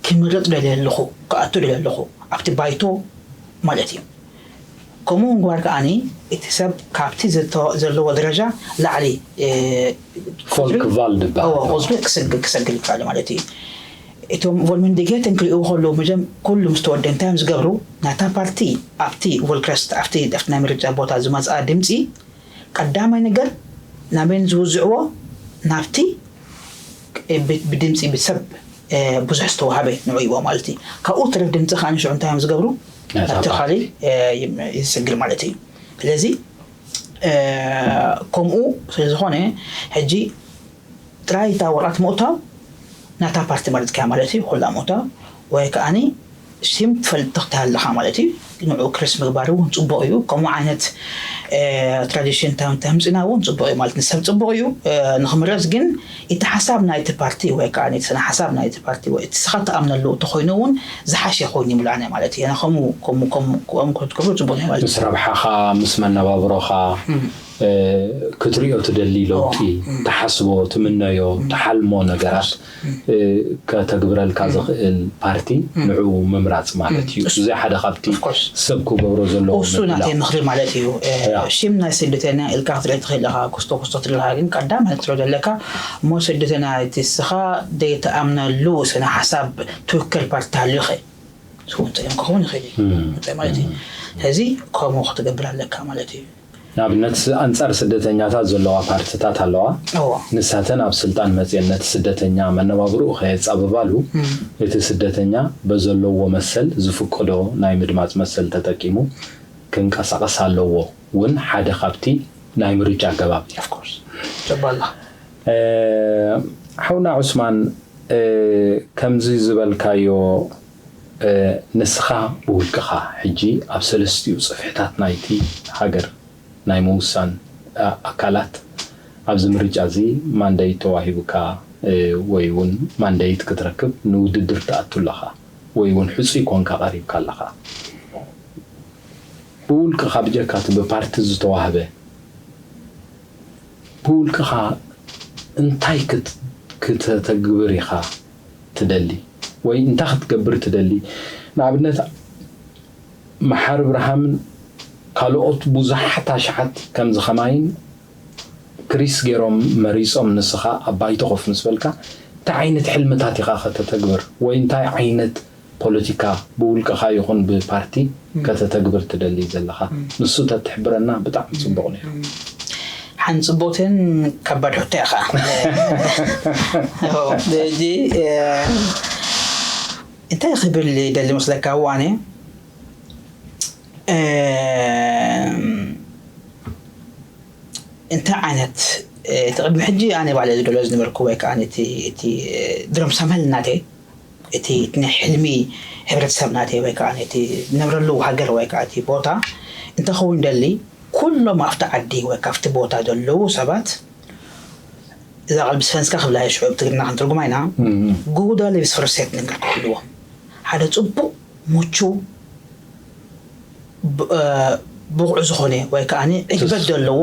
ክምረጥ ደልየ ኣለኹ ክኣቱ ደልየ ኣለኹ ኣብቲ ባይቶ ማለት እዩ። ከምኡ ምግባር ከዓኒ እቲ ሰብ ካብቲ ዘለዎ ደረጃ ላዕሊ ፎልክ ቫል ዝበሃል ቁፅሪ ክሰግል ይከኣል ማለት እዩ። እቶም ቮልሚንዲጌትን ክሪእዎ ከለዉ መጀም ኩሉ ምስ ተወደ እንታይ እዮም ዝገብሩ? ናታ ፓርቲ ኣብቲ ቮልክረስት ኣብቲ ኣብቲ ናይ ምርጫ ቦታ ዝመፅኣ ድምፂ ቀዳማይ ነገር ናበይን ዝውዝዕዎ ናብቲ ብድምፂ ብሰብ ብዙሕ ዝተዋሃበ ንዑ ይዎ ማለት እዩ። ካብኡ ትረፍ ድምፂ ከዓ ንሽዑ እንታይ እዮም ዝገብሩ? ናብቲ ካሊ ይስግር ማለት እዩ። ስለዚ ከምኡ ስለዝኾነ ሕጂ ጥራይ እታ ወረቐት ምእታው ናታ ፓርቲ መረፅካያ ማለት እዩ። ኩላ ምእታው ወይ ከዓኒ ሽም ትፈልጥ ተኽቲ ኣለኻ ማለት እዩ። ንዑ ክርስ ምግባር እውን ፅቡቅ እዩ። ከምኡ ዓይነት ትራዲሽን ተምፅና እውን ፅቡቅ እዩ ማለት ንሰብ ፅቡቅ እዩ ንክምረፅ ግን እቲ ሓሳብ ናይቲ ፓርቲ ወይ ከዓ እቲ ስነ ሓሳብ ናይቲ ፓርቲ ወይ እቲ ስኻ ትኣምነሉ እንተኮይኑ እውን ዝሓሸ ኮይኑ ይብላነ ማለት እዩ። ከምኡ ከምኡ ከምኡ ከምኡ ክትገብሩ ፅቡቅ እዩ ማለት ምስ ረብሓኻ ምስ መነባብሮኻ ክትሪኦ ትደሊ ለውጢ ትሓስቦ ትምነዮ ትሓልሞ ነገራት ከተግብረልካ ዝኽእል ፓርቲ ንዕኡ ምምራፅ ማለት እዩ። እዚ ሓደ ካብቲ ሰብ ክገብሮ ዘለዎ እሱ ናተይ ምኽሪ ማለት እዩ። ሽም ናይ ስደተኛ ኢልካ ክትርኢ ትኽእል ኢኻ። ክስቶ ክስቶ ትልኻ ግን ቀዳማይ ክትሪኦ ዘለካ እሞ ስደተኛ እቲ ንስኻ ዘይትኣምነሉ ስነ ሓሳብ ትውክል ፓርቲ ተሃልዩ ኸ ስውን ፀገም ክኸውን ይኽእል እዩ ማለት እዩ። ስለዚ ከምኡ ክትገብር ኣለካ ማለት እዩ። ንኣብነት ኣንጻር ስደተኛታት ዘለዋ ፓርትታት ኣለዋ። ንሳተን ኣብ ስልጣን መጽየን ነቲ ስደተኛ መነባብርኡ ከየጻብባሉ እቲ ስደተኛ በዘለዎ መሰል ዝፍቀዶ ናይ ምድማጽ መሰል ተጠቂሙ ክንቀሳቐስ ኣለዎ እውን ሓደ ካብቲ ናይ ምርጫ ኣገባብ እዩ። ሓውና ዑስማን ከምዚ ዝበልካዮ ንስኻ ብውልቅኻ ሕጂ ኣብ ሰለስቲኡ ጽፍሕታት ናይቲ ሃገር ናይ ምውሳን ኣካላት ኣብዚ ምርጫ እዚ ማንደይት ተዋሂቡካ ወይ እውን ማንደይት ክትረክብ ንውድድር ትኣቱ ኣለኻ ወይ እውን ሕፁይ ኮንካ ቀሪብካ ኣለኻ። ብውልቅኻ ብጀካ እቲ ብፓርቲ ዝተዋህበ ብውልቅኻ እንታይ ክት- ክተተግብር ኢኻ ትደሊ ወይ እንታይ ክትገብር ትደሊ? ንኣብነት መሓሪ ብርሃምን ካልኦት ብዙሓት ኣሽሓት ከምዚ ኸማይን ክሪስ ገይሮም መሪጾም ንስኻ ኣብ ባይቶ ኮፍ ምስ በልካ እንታይ ዓይነት ሕልምታት ኢኻ ከተተግብር ወይ እንታይ ዓይነት ፖለቲካ ብውልቅኻ ይኹን ብፓርቲ ከተተግብር ትደሊ ዘለኻ ንሱ ተትሕብረና ብጣዕሚ ጽቡቕ ነይሩ። ሓንቲ ጽቡቕትን ከባድ ሕቶ ኢኻ። ሕጂ እንታይ ክብል ይደሊ መስለካ ዋኔ እንታይ ዓይነት እቲ ቅድሚ ሕጂ ኣነ ባዕለ ዝደሎ ዝነበርኩ ወይ ከዓ እቲ ድሮም ሳምሀል ናተይ እቲ ናይ ሕልሚ ሕብረተሰብ ናተይ ወይ ከዓ እቲ ዝነብረሉ ሃገር ወይ ከዓ እቲ ቦታ እንተኸውን ደሊ ኩሎም ኣብቲ ዓዲ ወይ ካብቲ ቦታ ዘለዉ ሰባት እዛ ቃል ብስፈንስካ ክብላ ሽዑ ብትግርና ክንትርጉማ ኢና ጉዳ ልብስ ፍርሴት ነገር ክህልዎም ሓደ ፅቡቅ ሙቹ ብቑዕ ዝኾነ ወይ ከዓ ዕግበት ዘለዎ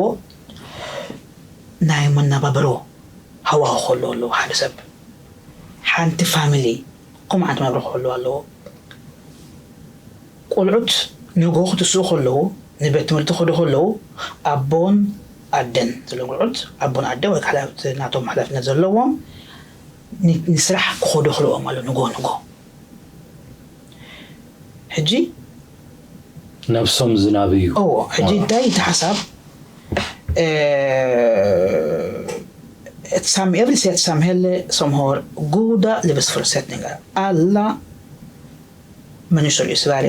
ናይ መናባብሮ ሃዋሁ ከሎ ኣለዎ ሓደ ሰብ ሓንቲ ፋሚሊ ከምኡ ዓይነት መናብሮ ከሎ ኣለዎ ቆልዑት ንጎ ክትስኡ ከለዉ ንቤት ትምህርቲ ክዱ ከለዉ ኣቦን ኣደን ዘሎ ቆልዑት ኣቦን ኣደ ወይ ናቶም ሓላፍነት ዘለዎም ንስራሕ ክኸዱ ክልዎም ኣሎ ንጎ ንጎ ሕጂ ነብሶም ዝናብዩ እዎ ሕጂ እንታይ እቲ ሓሳብ እቲ ሳም ኤቭሪ ሴት ሳምሄለ ሶምሆር ጉዳ ልብስ ፍርሰት ንጋር ኣላ መኑሽር እስባሬ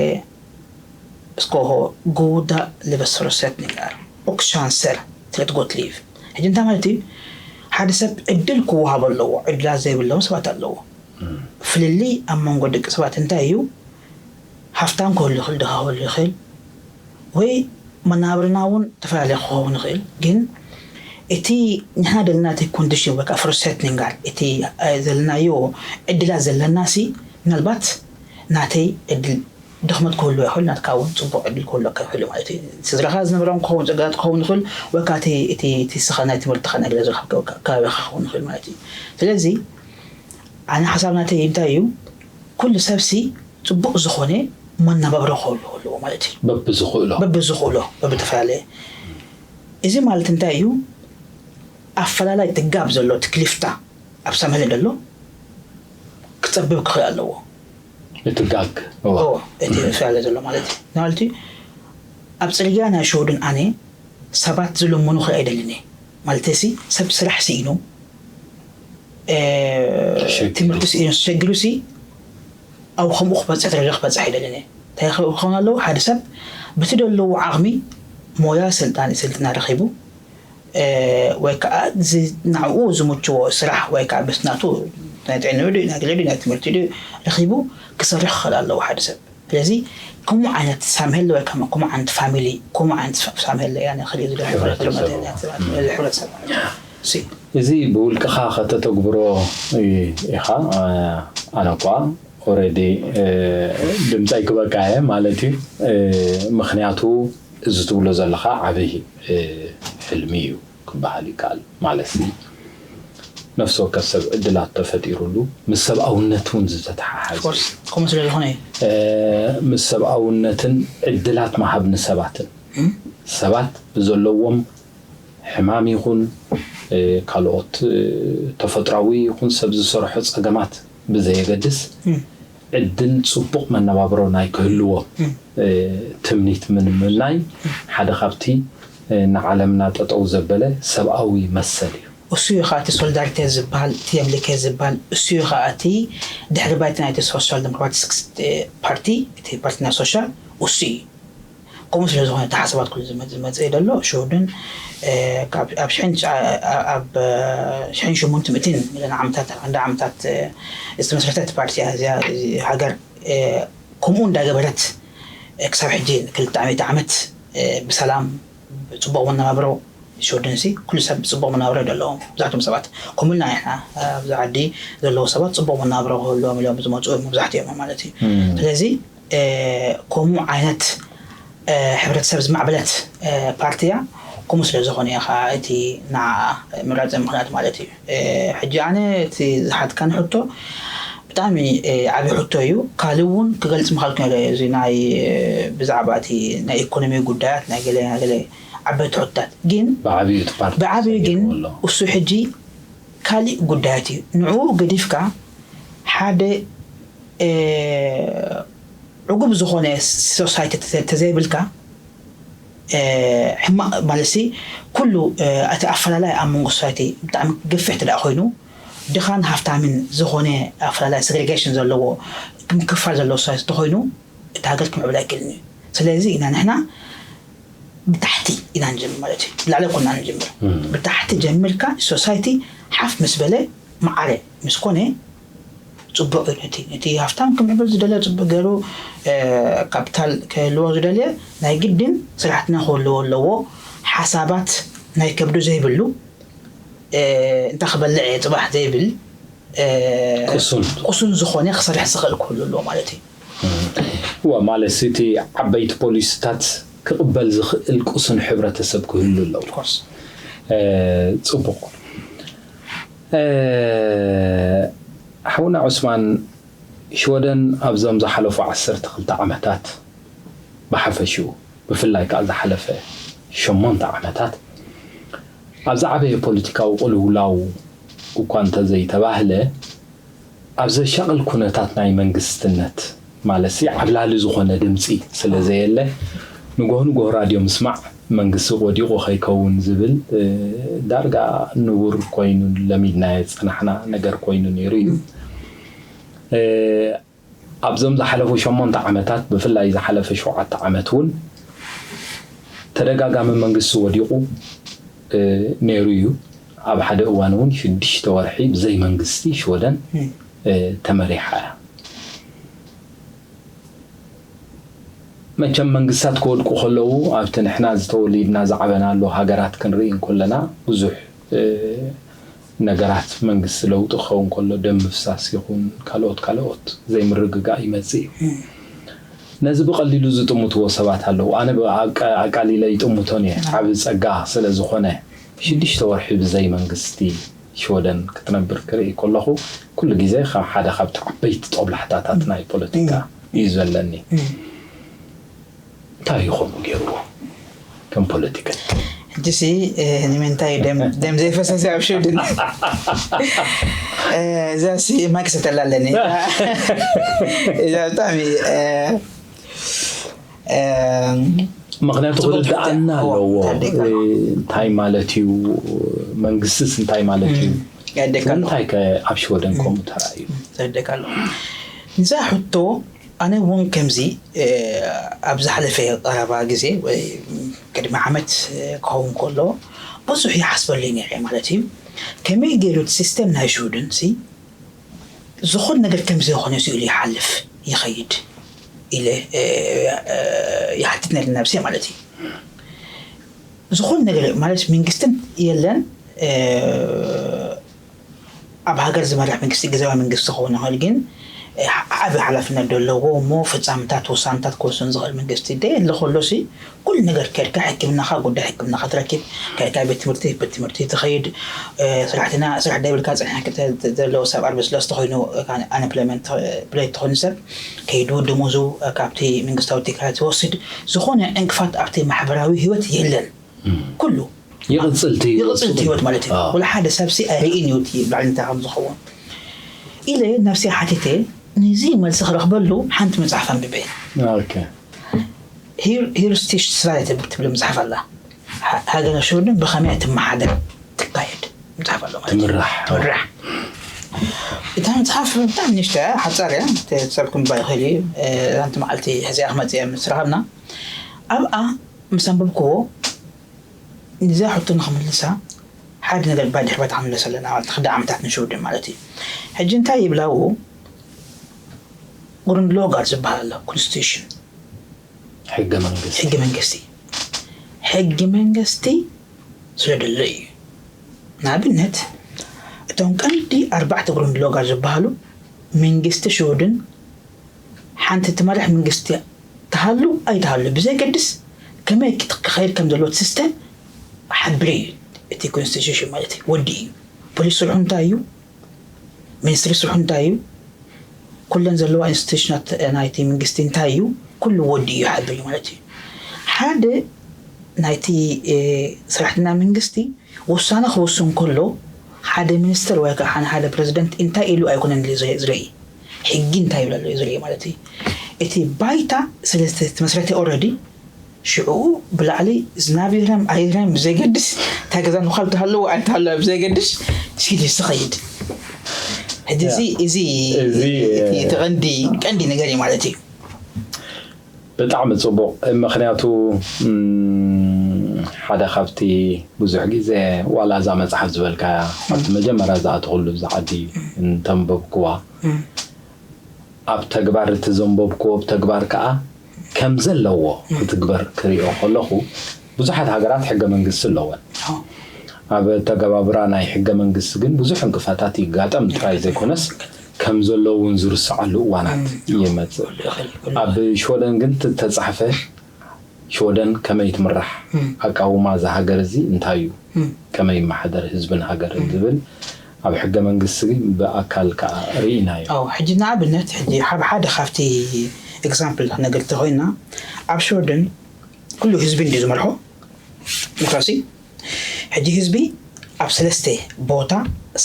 እስኮሆ ጉዳ ልበስ ፍርሰት ንጋር ኦክሻንሰር ትለት ጎት ሊቭ ሕጂ እንታይ ማለት እዩ ሓደ ሰብ ዕድል ክወሃቦ ኣለዎ ዕድላት ዘይብሎም ሰባት ኣለዎ ፍልልይ ኣብ መንጎ ደቂ ሰባት እንታይ እዩ ሃፍታም ክህሉ ይኽእል ድኻ ክህሉ ይኽእል ወይ መናብርና እውን ተፈላለየ ክኸውን ይኽእል ግን እቲ ንሕና ዘለና እቲ ኮንዲሽን ወይ ከዓ ፍርሰት ንጋር እቲ ዘለናዮ ዕድላት ዘለና ሲ ምናልባት ናተይ ዕድል ድኽመት ክህሉ ይኽእል ናትካ እውን ፅቡቅ ዕድል ክህሉ ይኽእል ማለት እዩ ስድራኻ ዝነበሮም ክኸውን ፀገማት ክኸውን ይኽእል ወይ ከዓ እቲ ስኻ ናይ ትምህርትኻ ናይ ገዛ ከባቢኻ ክኸውን ይኽእል ማለት እዩ ስለዚ ኣነ ሓሳብ ናተይ እንታይ እዩ ኩሉ ሰብሲ ፅቡቅ ዝኾነ መነባብሮ ክህሉ ኣለዎ ማለት እዩ በብዝኽእሎ በብዝኽእሎ በብተፈላለየ እዚ ማለት እንታይ እዩ ኣፈላላይ ትጋብ ዘሎ ትክሊፍታ ኣብ ሰመለ ዘሎ ክፀብብ ክኽእል ኣለዎ እቲ ጋግ እቲ ፈላላይ ዘሎ ማለት እዩ ማለት እዩ ኣብ ፅርግያ ናይ ሸወዱን ኣነ ሰባት ዝልምኑ ክርኢ ኣይደልን እየ ማለት ሲ ሰብ ስራሕ ስኢኑ ትምህርቲ ስኢኑ ተሸግሩ ሲ ኣብ ከምኡ ክበፅሕ ደረጃ ክበፅሕ ኣይደልን እየ እንታይ ክኸውን ኣለዎ ሓደ ሰብ ብቲ ደለዎ ዓቕሚ ሞያ ስልጣን ስልጥና ረኺቡ ወይ ከዓ ንዕኡ ዝምችዎ ስራሕ ወይ ከዓ በስናቱ ናይ ጥዕንኡ ድዩ ናይ ገለ ድዩ ናይ ትምህርቲ ድዩ ረኺቡ ክሰርሕ ክኽእል ኣለዎ ሓደ ሰብ ስለዚ ከምኡ ዓይነት ሳምሄለ ወይ ከዓ ከምኡ ዓይነት ፋሚሊ ከምኡ ዓይነት ሳምሄለ እያ ንኽርኢ ዝደሊ ሕብረተሰብ እዚ ብውልቅኻ ከተተግብሮ ኢኻ ኣነ እኳ ኦረዲ ድምፀይ ክበቃ እየ ማለት እዩ ምክንያቱ እዚ ትብሎ ዘለኻ ዓብይ ሕልሚ እዩ ክበሃል ይከኣል ማለት ነፍሲ ወከፍ ሰብ ዕድላት ተፈጢሩሉ ምስ ሰብኣውነት እውን ዝተተሓሓዘ ከምኡ ስለ ዝኾነ እዩ ምስ ሰብኣውነትን ዕድላት ምሃብ ንሰባትን ሰባት ብዘለዎም ሕማም ይኹን ካልኦት ተፈጥራዊ ይኹን ሰብ ዝሰርሖ ፀገማት ብዘየገድስ ዕድል ፅቡቕ መነባብሮ ናይ ክህልዎም ትምኒት ምንምናይ ሓደ ካብቲ ንዓለምና ጠጠው ዘበለ ሰብኣዊ መሰል እዩ። እሱ እዩ ከዓ እቲ ሶሊዳሪቴት ዝበሃል እቲ የምሊኬት ዝበሃል እሱ እዩ ከዓ እቲ ድሕሪ ባይቲ ናይቲ ሶሻል ዲሞክራቲክ ፓርቲ እቲ ፓርቲ ናይ ሶሻል እሱ እዩ ከምኡ ስለ ዝኾነ እቲ ሓሳባት ኩሉ ዝመፅእ ዘሎ ሽውድን ኣብ ኣብ ሽሕን ሽሙንተ ምእትን ሚሊዮን ዓመታት እንዳ ዓመታት ዝተመስረተት ፓርቲ እያ እዚኣ ሃገር ከምኡ እንዳገበረት ክሳብ ሕጂ ክልተ ዓመት ዓመት ብሰላም ብፅቡቅ መነባብሮ ሽወደንሲ ኩሉ ሰብ ብፅቡቅ መናብሮ ኣለዎም ብዛሕቶም ሰባት ከምኡልና ንሕና ኣብዚ ዓዲ ዘለዉ ሰባት ፅቡቅ መናብሮ ክህልዎም ኢሎም ዝመፁ እዮም መብዛሕትኦም ማለት እዩ ስለዚ ከምኡ ዓይነት ሕብረተሰብ ዝማዕበለት ፓርቲያ ከምኡ ስለ ዝኾነ እየ ከዓ እቲ ንዓ ምራፀ ምኽንያት ማለት እዩ። ሕጂ ኣነ እቲ ዝሓትካኒ ሕቶ ብጣዕሚ ዓብዪ ሕቶ እዩ። ካልእ እውን ክገልፅ ምኻልኩ ነረ እዚ ናይ ብዛዕባ እቲ ናይ ኢኮኖሚ ጉዳያት ናይ ገለ ናይ ገለ ዓበይቲ ሕቶታት ግን ብዓብዩ እቲ ፓርቲ ብዓብዩ ግን ተሰጊርዎ ኣሎ። እሱ ሕጂ ካሊእ ጉዳያት እዩ። ንዕኡ ገዲፍካ ሓደ ዕጉብ ዝኾነ ሶሳይቲ ተዘይብልካ ሕማቕ ማለት ሲ ኩሉ እቲ ኣፈላላይ ኣብ መንጎ ሶሳይቲ ብጣዕሚ ገፊሕ ትደኣ ኮይኑ ድኻን ሃፍታምን ዝኾነ ኣፈላላይ ሰግሬጌሽን ዘለዎ ምክፋል ዘለዎ ሶሳይቲ ተኮይኑ እቲ ሃገር ክምዕብል ኣይክእልን እዩ። ስለዚ ኢና ንሕና ብታሕቲ ኢና ንጀምር ማለት እዩ። ላዕሊ ኮና ንጀምር ብታሕቲ ጀምርካ ሶሳይቲ ሓፍ ምስ በለ መዓረ ምስ ኮነ ፅቡቅ እዩ። ነቲ ነቲ ሃፍታም ክምዕብል ዝደለ ፅቡቅ ገይሩ ካፒታል ክህልዎ ዝደልየ ናይ ግድን ስራሕትና ክህልዎ ኣለዎ። ሓሳባት ናይ ከብዱ ዘይብሉ እንታይ ክበልዕ እየ ፅባሕ ዘይብል ቅሱን ቁሱን ዝኾነ ክሰርሕ ዝኽእል ክህሉ ኣለዎ ማለት እዩ። እዋ ማለት እቲ ዓበይቲ ፖሊሲታት ክቕበል ዝኽእል ቅሱን ሕብረተሰብ ክህሉ ኣለዎ። ኮርስ ፅቡቕ ሓውና ዑስማን፣ ሽወደን ኣብዞም ዝሓለፉ ዓሰርተ ክልተ ዓመታት ብሓፈሽኡ ብፍላይ ከዓ ዝሓለፈ ሸሞንተ ዓመታት ኣብ ዝዓበየ ፖለቲካዊ ቅልውላው እኳ እንተዘይተባህለ ኣብ ዘሻቕል ኩነታት ናይ መንግስትነት ማለት ሲ ዓብላሊ ዝኾነ ድምፂ ስለ ዘየለ ንጎህ ንጎህ ራድዮ ምስማዕ መንግስቲ ወዲቑ ከይከውን ዝብል ዳርጋ ንቡር ኮይኑ ለሚድናዮ ዝፀናሕና ነገር ኮይኑ ነይሩ እዩ። ኣብዞም ዝሓለፉ ሸሞንተ ዓመታት ብፍላይ ዝሓለፈ ሸውዓተ ዓመት እውን ተደጋጋሚ መንግስቲ ወዲቑ ነይሩ እዩ። ኣብ ሓደ እዋን እውን ሽዱሽተ ወርሒ ብዘይ መንግስቲ ሽወደን ተመሪሓ እያ። መቸም መንግስታት ክወድቁ ከለዉ ኣብቲ ንሕና ዝተወሊድና ዝዓበናሉ ሃገራት ክንርኢ እንከለና ብዙሕ ነገራት መንግስቲ ለውጢ ክኸውን ከሎ ደም ምፍሳስ ይኹን ካልኦት ካልኦት ዘይምርግጋእ ይመፅእ እዩ። ነዚ ብቐሊሉ ዝጥምትዎ ሰባት ኣለዉ። ኣነ ኣቃሊለ ይጥምቶን እየ። ዓብ ፀጋ ስለ ዝኾነ ሽዱሽተ ወርሒ ብዘይ መንግስቲ ሽወደን ክትነብር ክርኢ ከለኹ ኩሉ ግዜ ከም ሓደ ካብቲ ዓበይቲ ጦብላሕታታት ናይ ፖለቲካ እዩ ዘለኒ። እንታይ ይኾኑ ገይርዎ ከም ፖለቲከኛ? ሕጂ ሲ ንምንታይ ደም ዘይፈሰሰ ኣብ ሽወደን እዛ ሲ ማይክ ሰተላ ኣለኒ እዛ ብጣዕሚ ምክንያቱ ክርድኣና ኣለዎ። እንታይ ማለት እዩ መንግስትስ እንታይ ማለት እዩ? እንታይ ከ ኣብ ሽወደን ከምኡ ተራእዩ? ንዛ ሕቶ ኣነ እውን ከምዚ ኣብ ዝሓለፈ ቀረባ ግዜ ወይ ቅድሚ ዓመት ክኸውን ከሎ ብዙሕ ይሓስበሉ ነይረ ማለት እዩ። ከመይ ገይሩ እቲ ሲስተም ናይ ሽወደን ሲ ዝኾነ ነገር ከም ዘይኮነ ስኢሉ ይሓልፍ ይኸይድ ኢለ ይሓትት ነይረ ነብሰይ ማለት እዩ። ዝኾነ ነገር ማለት መንግስትን የለን ኣብ ሃገር ዝመርሕ መንግስቲ ግዝያዊ መንግስቲ ክኸውን ይኽእል ግን ዓቢ ሓላፍነት ዘለዎ እሞ ፈፃምታት ውሳንታት ክወስን ዝኽእል መንግስቲ ደየለ ከሎ ሲ ኩሉ ነገር ከድካ ሕክምናኻ ጉዳይ ሕክምናኻ ትረክብ ከድካ ቤት ትምህርቲ ቤት ትምህርቲ ትኸይድ ስራሕትና ስራሕ ደብልካ ፀኒሕካ ዘለዎ ሰብ ኣርበ ስለዝተ ኮይኑ ኣንፕሎይመንት ፕሌት ትኾኑ ሰብ ከይዱ ደሞዙ ካብቲ መንግስታዊ ትካላት ይወስድ ዝኾነ ዕንቅፋት ኣብቲ ማሕበራዊ ህይወት የለን ኩሉ ይቕፅል እቲ ይቕፅል እቲ ህይወት ማለት እዩ ወላ ሓደ ሰብ ሲ ኣይርእን እዩ እቲ ባዕሊ እንታይ ከም ዝኸውን ኢለ ነብሲ ሓቲተ ነዚ መልሲ ክረኽበሉ ሓንቲ መፅሓፍ ኣንብበ ኦኬ ሂርስቲሽ ስራይ ትብል መፅሓፍ ኣላ ሃገረ ሽወደን ብኸመይ ትመሓደር ትካየድ መፅሓፍ ኣሎ ማለት እዩ። ትምራሕ ትምራሕ እታ መፅሓፍ ብጣዕሚ ንሽተ ሓፃር እያ ሰብ ክንባ ይኽእል እዩ ሓንቲ መዓልቲ ሕዚኣ ክመፅእ ምስ ረኸብና ኣብኣ ምስ ኣንበብክዎ ንዛ ሕቶ ንክምልሳ ሓደ ነገር ባይ ድሕሪ ባይታ ክንምለስ ኣለና ማለት ክልተ ዓመታት ንሽውድን ማለት እዩ ሕጂ እንታይ ይብላው ጉርንድሎጋር ዝበሃል ኣሎ ኮንስቲቱሽን ሕገ መንግስቲ ሕገ መንግስቲ ሕገ መንግስቲ ስለ ደሎ እዩ ንኣብነት እቶም ቀንዲ ኣርባዕተ ጉርንድሎጋር ዝበሃሉ መንግስቲ ሽውድን ሓንቲ ትመርሕ መንግስቲ ትሃሉ ኣይትሃሉ ብዘይገድስ ከመይ ክኸይድ ከም ዘለዎ ሲስተም ሓብሪ እዩ። እቲ ኮንስቲቱሽን ማለት እዩ ወዲ እዩ። ፖሊስ ስርሑ እንታይ እዩ? ሚኒስትሪ ስርሑ እንታይ እዩ? ኩለን ዘለዋ ኢንስቲቱሽናት ናይቲ መንግስቲ እንታይ እዩ? ኩሉ ወዲ እዩ ሓብሪ ማለት እዩ። ሓደ ናይቲ ሰራሕተኛ መንግስቲ ውሳነ ክወስን ከሎ ሓደ ሚኒስትር ወይ ከዓ ሓደ ፕረዚደንት እንታይ ኢሉ ኣይኮነን ዝርኢ፣ ሕጊ እንታይ ይብል ኣሎ ዝርኢ ማለት እዩ። እቲ ባይታ ስለ ዝተመስረተ ኦልሬዲ ሽዑ ብላዕሊ ዝናብ ይህረም ኣይህረም ብዘይገድስ፣ እታ ገዛ ንኳል ትሃለዎ ኣይትሃለዎ ብዘይገድስ ሲሪየስ ዝኸይድ። ሕጂ እዚ እዚ እቲ ቀንዲ ቀንዲ ነገር እዩ ማለት እዩ። ብጣዕሚ ፅቡቕ። ምኽንያቱ ሓደ ካብቲ ብዙሕ ግዜ ዋላ እዛ መፅሓፍ ዝበልካያ ኣብቲ መጀመርያ ዝኣተኹሉ እዚ ዓዲ እንተንበብክዋ ኣብ ተግባር እቲ ዘንበብክዎ ብተግባር ከዓ ከም ዘለዎ ክትግበር ክሪኦ ከለኹ ብዙሓት ሃገራት ሕገ መንግስቲ ኣለወን። ኣብ ተገባብራ ናይ ሕገ መንግስቲ ግን ብዙሕ እንቅፋታት ይጋጠም ጥራይ ዘይኮነስ ከም ዘሎ እውን ዝርስዓሉ እዋናት ይመፅእ። ኣብ ሽወደን ግን ተፃሕፈ ሽወደን ከመይ ትምራሕ፣ ኣቃውማ እዛ ሃገር እዚ እንታይ እዩ፣ ከመይ ይመሓደር ህዝብን ሃገርን ዝብል ኣብ ሕገ መንግስቲ ብኣካል ከዓ ርኢናዮ። ሕጂ ንኣብነት ሕጂ ሓደ ካብቲ ኤግዛምፕል ክነገር ተኮይና ኣብ ሽወደን ኩሉ ህዝቢ እንዲ ዝመርሖ ዲሞክራሲ። ሕጂ ህዝቢ ኣብ ሰለስተ ቦታ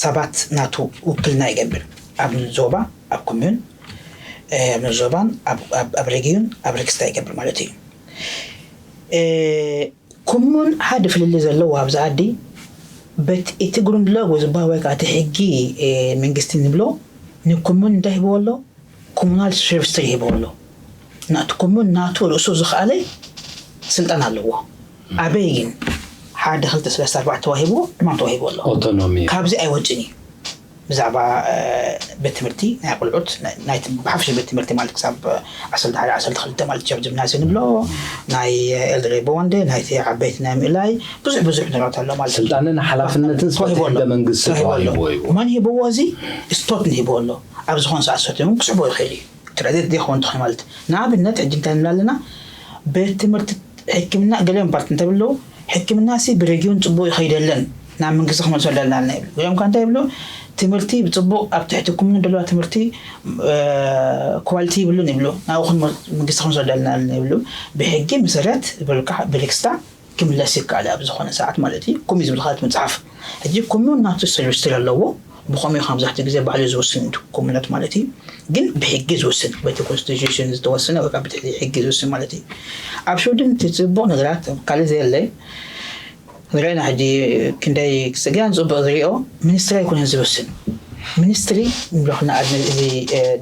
ሰባት ናቱ ውክልና ይገብር። ኣብ ዞባ፣ ኣብ ኮሚዩን፣ ኣብ ዞባን ኣብ ሬጊዩን ኣብ ሪክስታ ይገብር ማለት እዩ። ኮሚዩን ሓደ ፍልልይ ዘለዎ ኣብዚ ዓዲ በት እቲ ግሩንድሎግ ወይ ዝበሃል ወይ ከዓ እቲ ሕጊ መንግስቲ ንብሎ ንኮሚዩን እንታይ ሂብዎ ኣሎ? ኮሙናል ሸርፍስትር ይህበዎ ኣሎ። ናቲ ኮሙን ናቱ ርእሱ ዝኸኣለ ስልጣን ኣለዎ። ኣበይ ግን ሓደ ክልተ ሰለስተ ኣርባዕተ ተዋሂብዎ ዕማም ተዋሂብዎ ኣሎ። ኣውቶኖሚ ካብዚ ኣይወፅን እዩ። ብዛዕባ ቤት ትምህርቲ ናይ ቆልዑት ናይቲ ብሓፈሻ ቤት ትምህርቲ ማለት ክሳብ ዓሰርተ ሓደ ዓሰርተ ክልተ ማለት ብ ጅምናዝዮ ንብሎ ናይ ኤልደሬ ቦንደ ናይቲ ዓበይቲ ናይ ምእላይ ብዙሕ ብዙሕ ነገራት ኣሎ ማለት ስልጣንን ሓላፍነትን ስበት ሕገ መንግስቲ ተዋሂብዎ እዩ። መን ሂብዎ እዚ ስቶት ንሂብዎ ኣሎ። ኣብ ዝኾነ ሰዓት ሰትዮም ክስሕቦ ይኽእል እዩ። ትረደት ዲኾን ትኾን ማለት ንኣብነት ሕጂ እንታይ ንብላ ኣለና? ቤት ትምህርቲ ሕክምና ገሊኦም ፓርቲ እንተብለው ሕክምና ሲ ብሬጊዮን ፅቡቅ ይኸይደለን ናብ መንግስቲ ክመልሶ ኣለና ይብሉ። ገሊኦም ካ እንታይ ይብሉ? ትምህርቲ ብፅቡቅ ኣብ ትሕቲ ኩምኑ ደለዋ ትምህርቲ ኳሊቲ ይብሉን ይብሉ። ናብኡ መንግስቲ ክመልሶ ኣለና ይብሉ። ብሕጊ መሰረት ብልካ ብልክስታ ክምለስ ይከኣል ኣብ ዝኾነ ሰዓት ማለት እዩ። ኩሚ ዝብል ካልት መፅሓፍ ሕጂ ኩሚ ናቱ ሰርቪስ ኣለዎ። ብኸምኡ ካብ መብዛሕትኡ ግዜ ባዕሉ ዝውስን ኩምነት ማለት እዩ። ግን ብሕጊ ዝውስን በቲ ኮንስቲቱሽን ዝተወሰነ ወይ ከዓ ብትሕቲ ሕጊ ዝውስን ማለት እዩ። ኣብ ሽውድን እቲ ፅቡቕ ነገራት ካልእ ዘየለ ንሪኦ ኢና ሕጂ ክንደይ ክስግያን ፅቡቕ ዝሪኦ ሚኒስትሪ ኣይኮነን ዝውስን። ሚኒስትሪ ንብሎ ንኣብነት እዚ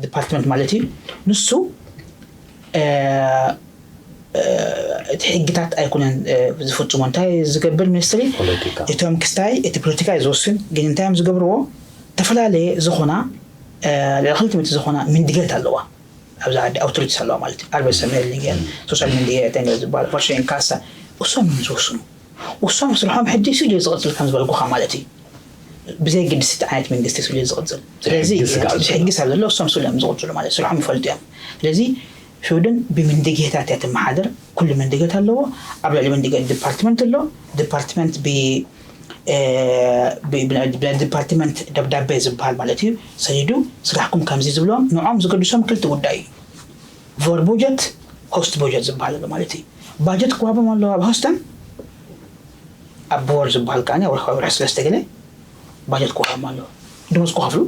ዲፓርትመንት ማለት እዩ። ንሱ እቲ ሕግታት ኣይኮነን ዝፍፅሞ። እንታይ ዝገብር ሚኒስትሪ እቶም ክስታይ እቲ ፖለቲካ እዩ ዝወስን። ግን እንታይ እዮም ዝገብርዎ? ተፈላለየ ዝኾና ልዕሊ ክልተ ሚእቲ ዝኾና ምንድገት ኣለዋ። ኣብዚ ዓዲ ኣውቶሪቲስ ኣለዋ ማለት እዩ። ኣርበሰ ሜልኒገን ሶሻል ሚንዲየ ዝበሃል ፖርሽን ካሳ እሶም እዮም ዝወስኑ። እሶም ስርሖም ሕጂ ስሉ ዝቕፅል ከም ዝበልኩኻ ማለት እዩ። ብዘይ ግድስ እቲ ዓይነት መንግስቲ ስሉ ዝቕፅል ስለዚ ሕጊ ስለ ዘሎ እሶም ስሉ እዮም ዝቕፅሉ ማለት ስርሖም ይፈልጡ እዮም። ስለዚ ሽውድን ብመንድጌታት እያ ትመሓደር። ኩሉ መንድጌት ኣለዎ። ኣብ ልዕሊ መንድጌት ዲፓርትመንት ኣሎ። ዲፓርትመንት ብ ዲፓርትመንት ደብዳቤ ዝበሃል ማለት እዩ ሰዲዱ ስራሕኩም ከምዚ ዝብሎም ንዖም ዝገድሶም ክልተ ጉዳይ እዩ። ቮር ቡጀት ሆስት ቡጀት ዝበሃል ኣሎ ማለት እዩ። ባጀት ክዋሃቦም ኣለዎ ኣብ ሆስተን ኣብ ቦር ዝበሃል ከዓ ወርሓዊ ወርሒ ስለስተ ገለ ባጀት ክዋሃቦም ኣለዎ። ደሞዝ ክኸፍሉ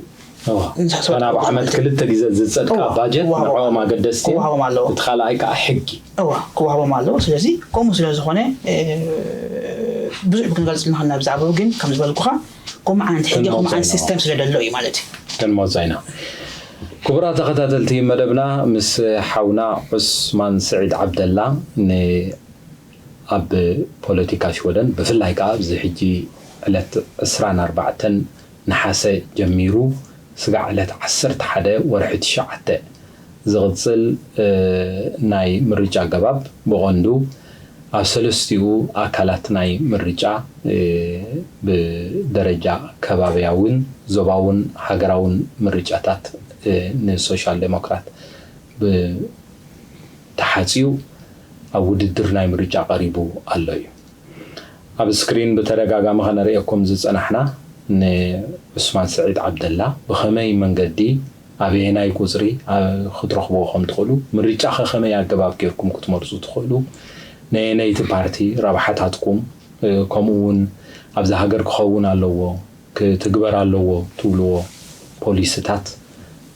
ናብ ዓመት ክልተ ግዜ ዝፀድቃ ባጀት ንዕኦም ኣገደስቲ ክዋሃቦም ኣለዎ። እቲ ካልኣይ ከዓ ሕጊ እዋ ክዋሃቦም ኣለዎ። ስለዚ ከምኡ ስለ ዝኾነ ብዙሕ ክንገልፅ ንኽልና ብዛዕባኡ ግን ከም ዝበልኩኻ ከምኡ ዓይነት ሕጊ ከምኡ ዓይነት ሲስተም ስለ ደሎ እዩ ማለት እዩ። ክንመፆ ኢና። ክቡራት ተኸታተልቲ መደብና ምስ ሓውና ዑስማን ስዒድ ዓብደላ ን ኣብ ፖለቲካ ሽወደን ብፍላይ ከዓ ኣብዚ ሕጂ ዕለት ዕስራን ኣርባዕተን ነሓሰ ጀሚሩ ስጋዕ ዕለት ዓሰርተ ሓደ ወርሒ ትሽዓተ ዝቕፅል ናይ ምርጫ ኣገባብ ብቐንዱ ኣብ ሰለስቲኡ ኣካላት ናይ ምርጫ ብደረጃ ከባብያውን ዞባውን ሃገራውን ምርጫታት ንሶሻል ዴሞክራት ተሓፅዩ ኣብ ውድድር ናይ ምርጫ ቀሪቡ ኣሎ እዩ። ኣብ ስክሪን ብተደጋጋሚ ከነርእየኩም ዝጸናሕና ንዑስማን ስዒድ ዓብደላ ብኸመይ መንገዲ ኣበየናይ ቁጽሪ ክትረኽብዎ ከም ትኽእሉ፣ ምርጫ ከ ከመይ ኣገባብ ጌርኩም ክትመርጹ ትኽእሉ፣ ነየነይቲ ፓርቲ ረብሓታትኩም፣ ከምኡ እውን ኣብዛ ሃገር ክኸውን ኣለዎ፣ ክትግበር ኣለዎ ትብልዎ ፖሊስታት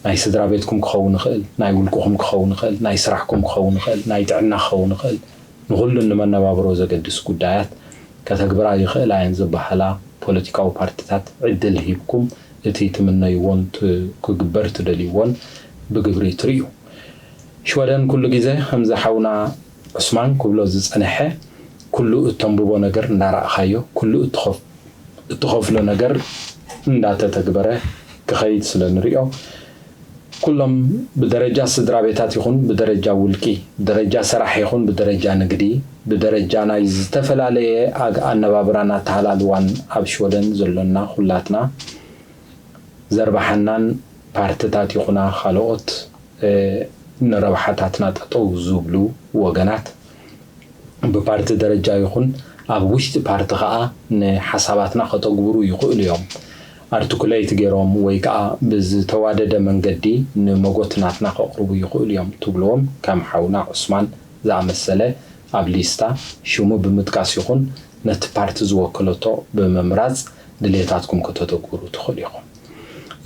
ናይ ስድራ ቤትኩም ክኸውን ይኽእል፣ ናይ ውልቅኹም ክኸውን ይኽእል፣ ናይ ስራሕኩም ክኸውን ይኽእል፣ ናይ ጥዕና ክኸውን ይኽእል፣ ንኹሉን ንመነባብሮ ዘገድስ ጉዳያት ከተግብራ ይኽእላ እየን ዝበሃላ ፖለቲካዊ ፓርቲታት ዕድል ሂብኩም እቲ ትምነይዎን ክግበር ትደልይዎን ብግብሪ ትርእዩ። ሽወደን ኩሉ ግዜ ከምዚ ሓውና ዑስማን ክብሎ ዝጸንሐ ኩሉ እተንብቦ ነገር እንዳረኣኻዮ ኩሉ እትኸፍሎ ነገር እንዳተተግበረ ክኸይድ ስለ ንሪኦ ኩሎም ብደረጃ ስድራ ቤታት ይኹን ብደረጃ ውልቂ፣ ብደረጃ ሰራሕ ይኹን ብደረጃ ንግዲ፣ ብደረጃ ናይ ዝተፈላለየ ኣነባብራን ኣተሃላልዋን ኣብ ሽወደን ዘሎና ኩላትና ዘርባሓናን ፓርትታት ይኹና ካልኦት ንረብሓታትና ጠጠው ዝብሉ ወገናት ብፓርቲ ደረጃ ይኹን ኣብ ውሽጢ ፓርቲ ከዓ ንሓሳባትና ከተግብሩ ይኽእሉ እዮም። ኣርቲኩሌት ገይሮም ወይ ከዓ ብዝተዋደደ መንገዲ ንመጎት ናትና ከቕርቡ ይኽእሉ እዮም ትብልዎም ከም ሓውና ዑስማን ዝኣመሰለ ኣብ ሊስታ ሽሙ ብምጥቃስ ይኹን ነቲ ፓርቲ ዝወከለቶ ብምምራፅ ድሌታትኩም ከተተግብሩ ትኽእሉ ኢኹም።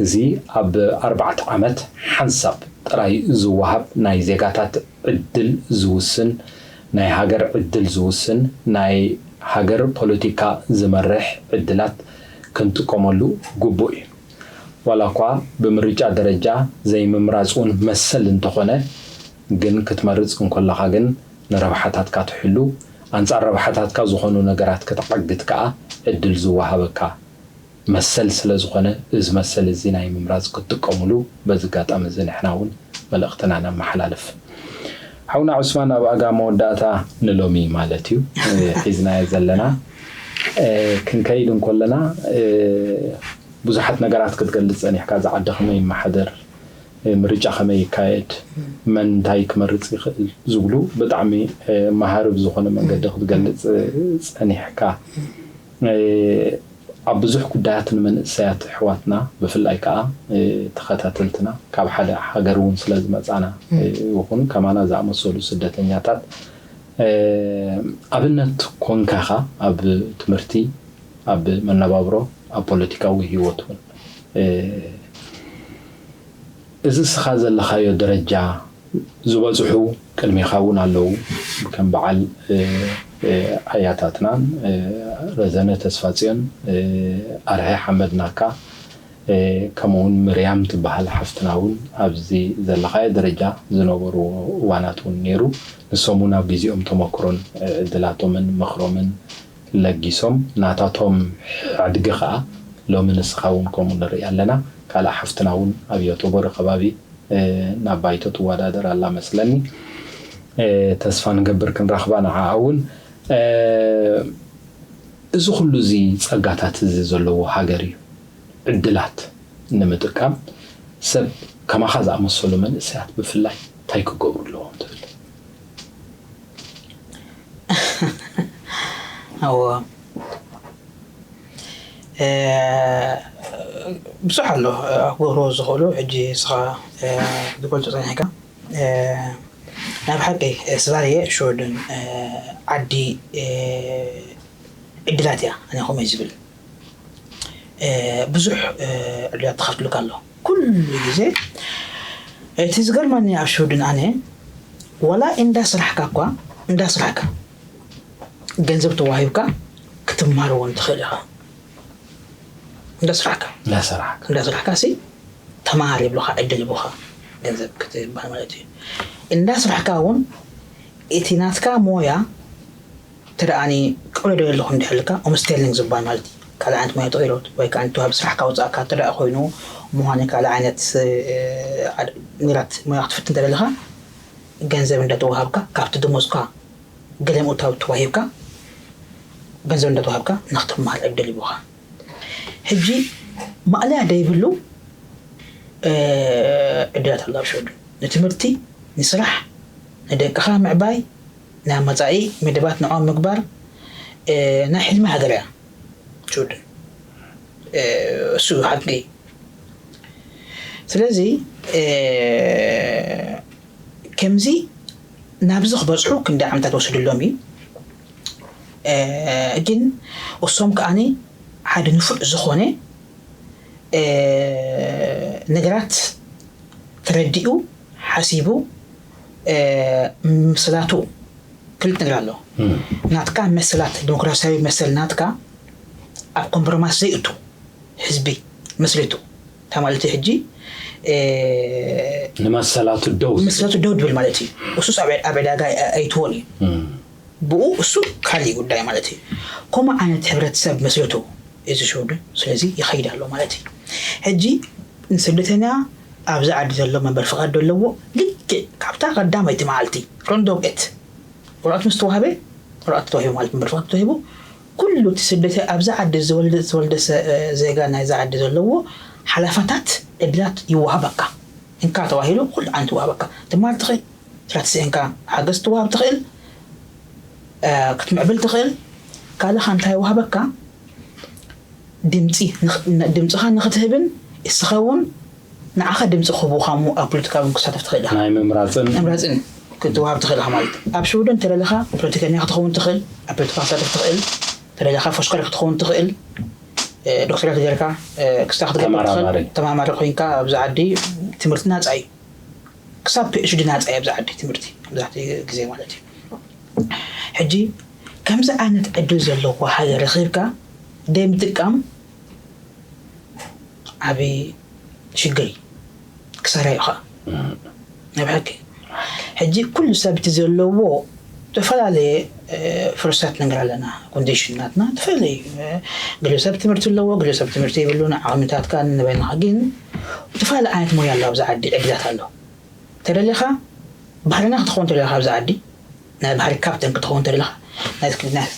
እዚ ኣብ ኣርባዕተ ዓመት ሓንሳብ ጥራይ ዝወሃብ ናይ ዜጋታት ዕድል ዝውስን፣ ናይ ሃገር ዕድል ዝውስን፣ ናይ ሃገር ፖለቲካ ዝመርሕ ዕድላት ክንጥቀመሉ ግቡእ እዩ። ዋላ እኳ ብምርጫ ደረጃ ዘይምምራፅ እውን መሰል እንተኾነ፣ ግን ክትመርፅ እንኮለኻ ግን ንረብሓታትካ ትሕሉ፣ ኣንፃር ረብሓታትካ ዝኾኑ ነገራት ክትዓግት ከዓ ዕድል ዝወሃበካ መሰል ስለ ዝኾነ፣ እዚ መሰል እዚ ናይ ምምራፅ ክትጥቀሙሉ በዚ ኣጋጣሚ እዚ ንሕና እውን መልእኽትና ነመሓላልፍ። ሓውና ዑስማን፣ ኣብ ኣጋ መወዳእታ ንሎሚ ማለት እዩ ሒዝናዮ ዘለና። ክንከይድ እንኮለና ብዙሓት ነገራት ክትገልፅ ፀኒሕካ፣ እዚ ዓዲ ከመይ ይመሓደር፣ ምርጫ ከመይ ይካየድ፣ መን እንታይ ክመርፅ ይኽእል ዝብሉ ብጣዕሚ መሃሪ ብዝኾነ መንገዲ ክትገልፅ ፀኒሕካ። ኣብ ብዙሕ ጉዳያት ንመንእሰያት ኣሕዋትና ብፍላይ ከዓ ተኸታተልትና ካብ ሓደ ሃገር እውን ስለ ዝመፃና ይኹን ከማና ዝኣመሰሉ ስደተኛታት ኣብነት ኮንካኻ ኣብ ትምህርቲ፣ ኣብ መነባብሮ፣ ኣብ ፖለቲካዊ ህይወት እውን እዚ እስኻ ዘለኻዮ ደረጃ ዝበፅሑ ቅድሜኻ እውን ኣለዉ። ከም በዓል ኣያታትናን ረዘነ ተስፋፅዮን፣ ኣርሀ ሓመድ ናካ፣ ከምኡውን ምርያም ትበሃል ሓፍትና እውን ኣብዚ ዘለኻዮ ደረጃ ዝነበሩ እዋናት እውን ነይሩ። ንሶም እውን ኣብ ግዜኦም ተመክሮን ዕድላቶምን ምኽሮምን ለጊሶም ናታቶም ዕድጊ ከዓ ሎሚ ንስኻ እውን ከምኡ ንርኢ ኣለና። ካልኣ ሓፍትና እውን ኣብ ዮቶቦሪ ከባቢ ናብ ባይቶ ትወዳደር ኣላ መስለኒ። ተስፋ ንገብር ክንረኽባ ንዓኣ እውን። እዚ ኩሉ እዚ ፀጋታት እዚ ዘለዎ ሃገር እዩ። ዕድላት ንምጥቃም ሰብ ከማኻ ዝኣመሰሉ መንእሰያት ብፍላይ እንታይ ክገብሩ ኣለዎም ትብል? ኣዎ ብዙሕ ኣሎ ክገብርዎ ዝኽእሉ። ሕጂ ንስኻ ክትገልፆ ፀኒሕካ፣ ናይ ብሓቂ ስባርየ ሽወደን ዓዲ ዕድላት እያ። ኣነ ከምኡ ዝብል ብዙሕ ዕድላት ተኸፍትልካ ኣሎ ኩሉ ግዜ። እቲ ዝገርመኒ ኣብ ሽወደን ኣነ ዋላ እንዳ ስራሕካ እኳ እንዳ ስራሕካ ገንዘብ ተዋሂብካ ክትምሃር እውን ትኽእል ኢኻ። እንዳ ስራሕካ እንዳሰራሕካ እንዳስራሕካ ሲ ተማሃር ይብሉኻ፣ ዕድል ይብሉኻ፣ ገንዘብ ክትበሃል ማለት እዩ። እንዳ ስራሕካ እውን እቲ ናትካ ሞያ ተደኣኒ ቀሎ ዶ የለኹ እንዲሕልካ ኦምስቴሊንግ ዝበሃል ማለት እዩ። ካልእ ዓይነት ሞያ ተቐይሮ ወይ ከዓ ንተዋህብ ስራሕካ ወፃእካ ተደኣ ኮይኑ ምዃነ ካልእ ዓይነት ሜላት ሞያ ክትፍትን ተደለኻ ገንዘብ እንዳተዋሃብካ ካብቲ ደሞዝካ ገለ ምእታው ተዋሂብካ ገንዘብ እንዳተዋሃብካ ንክትመሃር ዕድል ይቡኻ። ሕጂ ማእለያ ደይብሉ ዕድላት ኣሎ ኣብ ሽወደን ንትምህርቲ፣ ንስራሕ፣ ንደቅኻ ምዕባይ፣ ናይ መጻኢ መደባት ንዖም ምግባር፣ ናይ ሕልሚ ሃገር እያ ሽወደን። እሱ ሓቂ። ስለዚ ከምዚ ናብዚ ክበፅሑ ክንዲ ዓመታት ወሰደሎም እዩ። ግን እሶም ከዓኒ ሓደ ንፉዕ ዝኾነ ነገራት ተረዲኡ ሓሲቡ ምስላቱ ክልተ ነገር ኣሎ። ናትካ መሰላት፣ ዲሞክራሲያዊ መሰል ናትካ ኣብ ኮምፕሮማይስ ዘይእቱ ህዝቢ መስሪቱ። እንታይ ማለት እዩ ሕጂ? ንመሰላቱ ደው ዝብል። መሰላቱ ደው ድብል ማለት እዩ። እሱስ ኣብ ዕዳጋ ኣይትዎን እዩ። ብኡ እሱ ካሊእ ጉዳይ ማለት እዩ። ከምኡ ዓይነት ሕብረተሰብ መስሪቱ እዚ ሽወደን ስለዚ ይኸይድ ኣሎ ማለት እዩ። ሕጂ ንስደተኛ ኣብዚ ዓዲ ዘሎ መንበሪ ፍቓድ ዶ ኣለዎ? ልክዕ ካብታ ቀዳመይቲ መዓልቲ ሮንዶግ ኤት ወረቐት ምስ ተዋህበ፣ ወረቐት ተዋሂቡ ማለት መንበሪ ፍቓድ ተዋሂቡ፣ ኩሉ እቲ ስደተ ኣብዚ ዓዲ ዝወልደ ዝወልደ ዜጋ ናይዚ ዓዲ ዘለዎ ሓላፋታት ዕድላት ይወሃበካ። እንካ ተባሂሉ ኩሉ ዓይነት ይወሃበካ። ትማር ትኽእል፣ ስራሕ ትስእንካ ሓገዝ ትወሃብ ትኽእል፣ ክትምዕብል ትኽእል። ካልኻ እንታይ ይወሃበካ? ድምፂ ድምፅኻ ንክትህብን እስኻ እውን ንዓኻ ድምፂ ክህቡኻ እሞ ኣብ ፖለቲካ እውን ክሳተፍ ትኽእል ኢኻ። ናይ ምምራፅን ምምራፅን ክትወሃብ ትኽእል ኢኻ ማለት እዩ። ኣብ ሽውደን ተለለኻ ፖለቲከኛ ክትኸውን ትኽእል፣ ኣብ ፖለቲካ ክትሳተፍ ትኽእል፣ ተለለኻ ፎሽከር ክትኸውን ትኽእል፣ ዶክተራት ገርካ ክስታ ክትገብር ትኽእል፣ ተማራማሪ ኮይንካ ኣብዚ ዓዲ ትምህርቲ ናፃ እዩ። ክሳብ ፒኤችዲ ናፃ እዩ ኣብዚ ዓዲ ትምህርቲ መብዛሕትኡ ግዜ ማለት እዩ። ሕጂ ከምዚ ዓይነት ዕድል ዘለዎ ሃገር ረኺብካ ደይ ምጥቃም ዓብዪ ሽግር እዩ። ክሳራ እዩ ከዓ ናይ ብሓቂ። ሕጂ ኩሉ ሰብ እቲ ዘለዎ ዝተፈላለየ ፍርሳት ነገር ኣለና። ኮንዲሽን ናትና ተፈላለዩ። ገለ ሰብ ትምህርቲ ኣለዎ፣ ገለ ሰብ ትምህርቲ ይብሉን ዓቕሚታትካ ንበይንኻ ግን ዝተፈላለየ ዓይነት ሞያ ኣሎ ኣብዚ ዓዲ ዕድላት ኣሎ። ተደሊኻ ባህርና ክትኸውን ተደሊኻ ኣብዚ ዓዲ ናይ ባህሪ ካፕተን ክትኸውን ተደሊኻ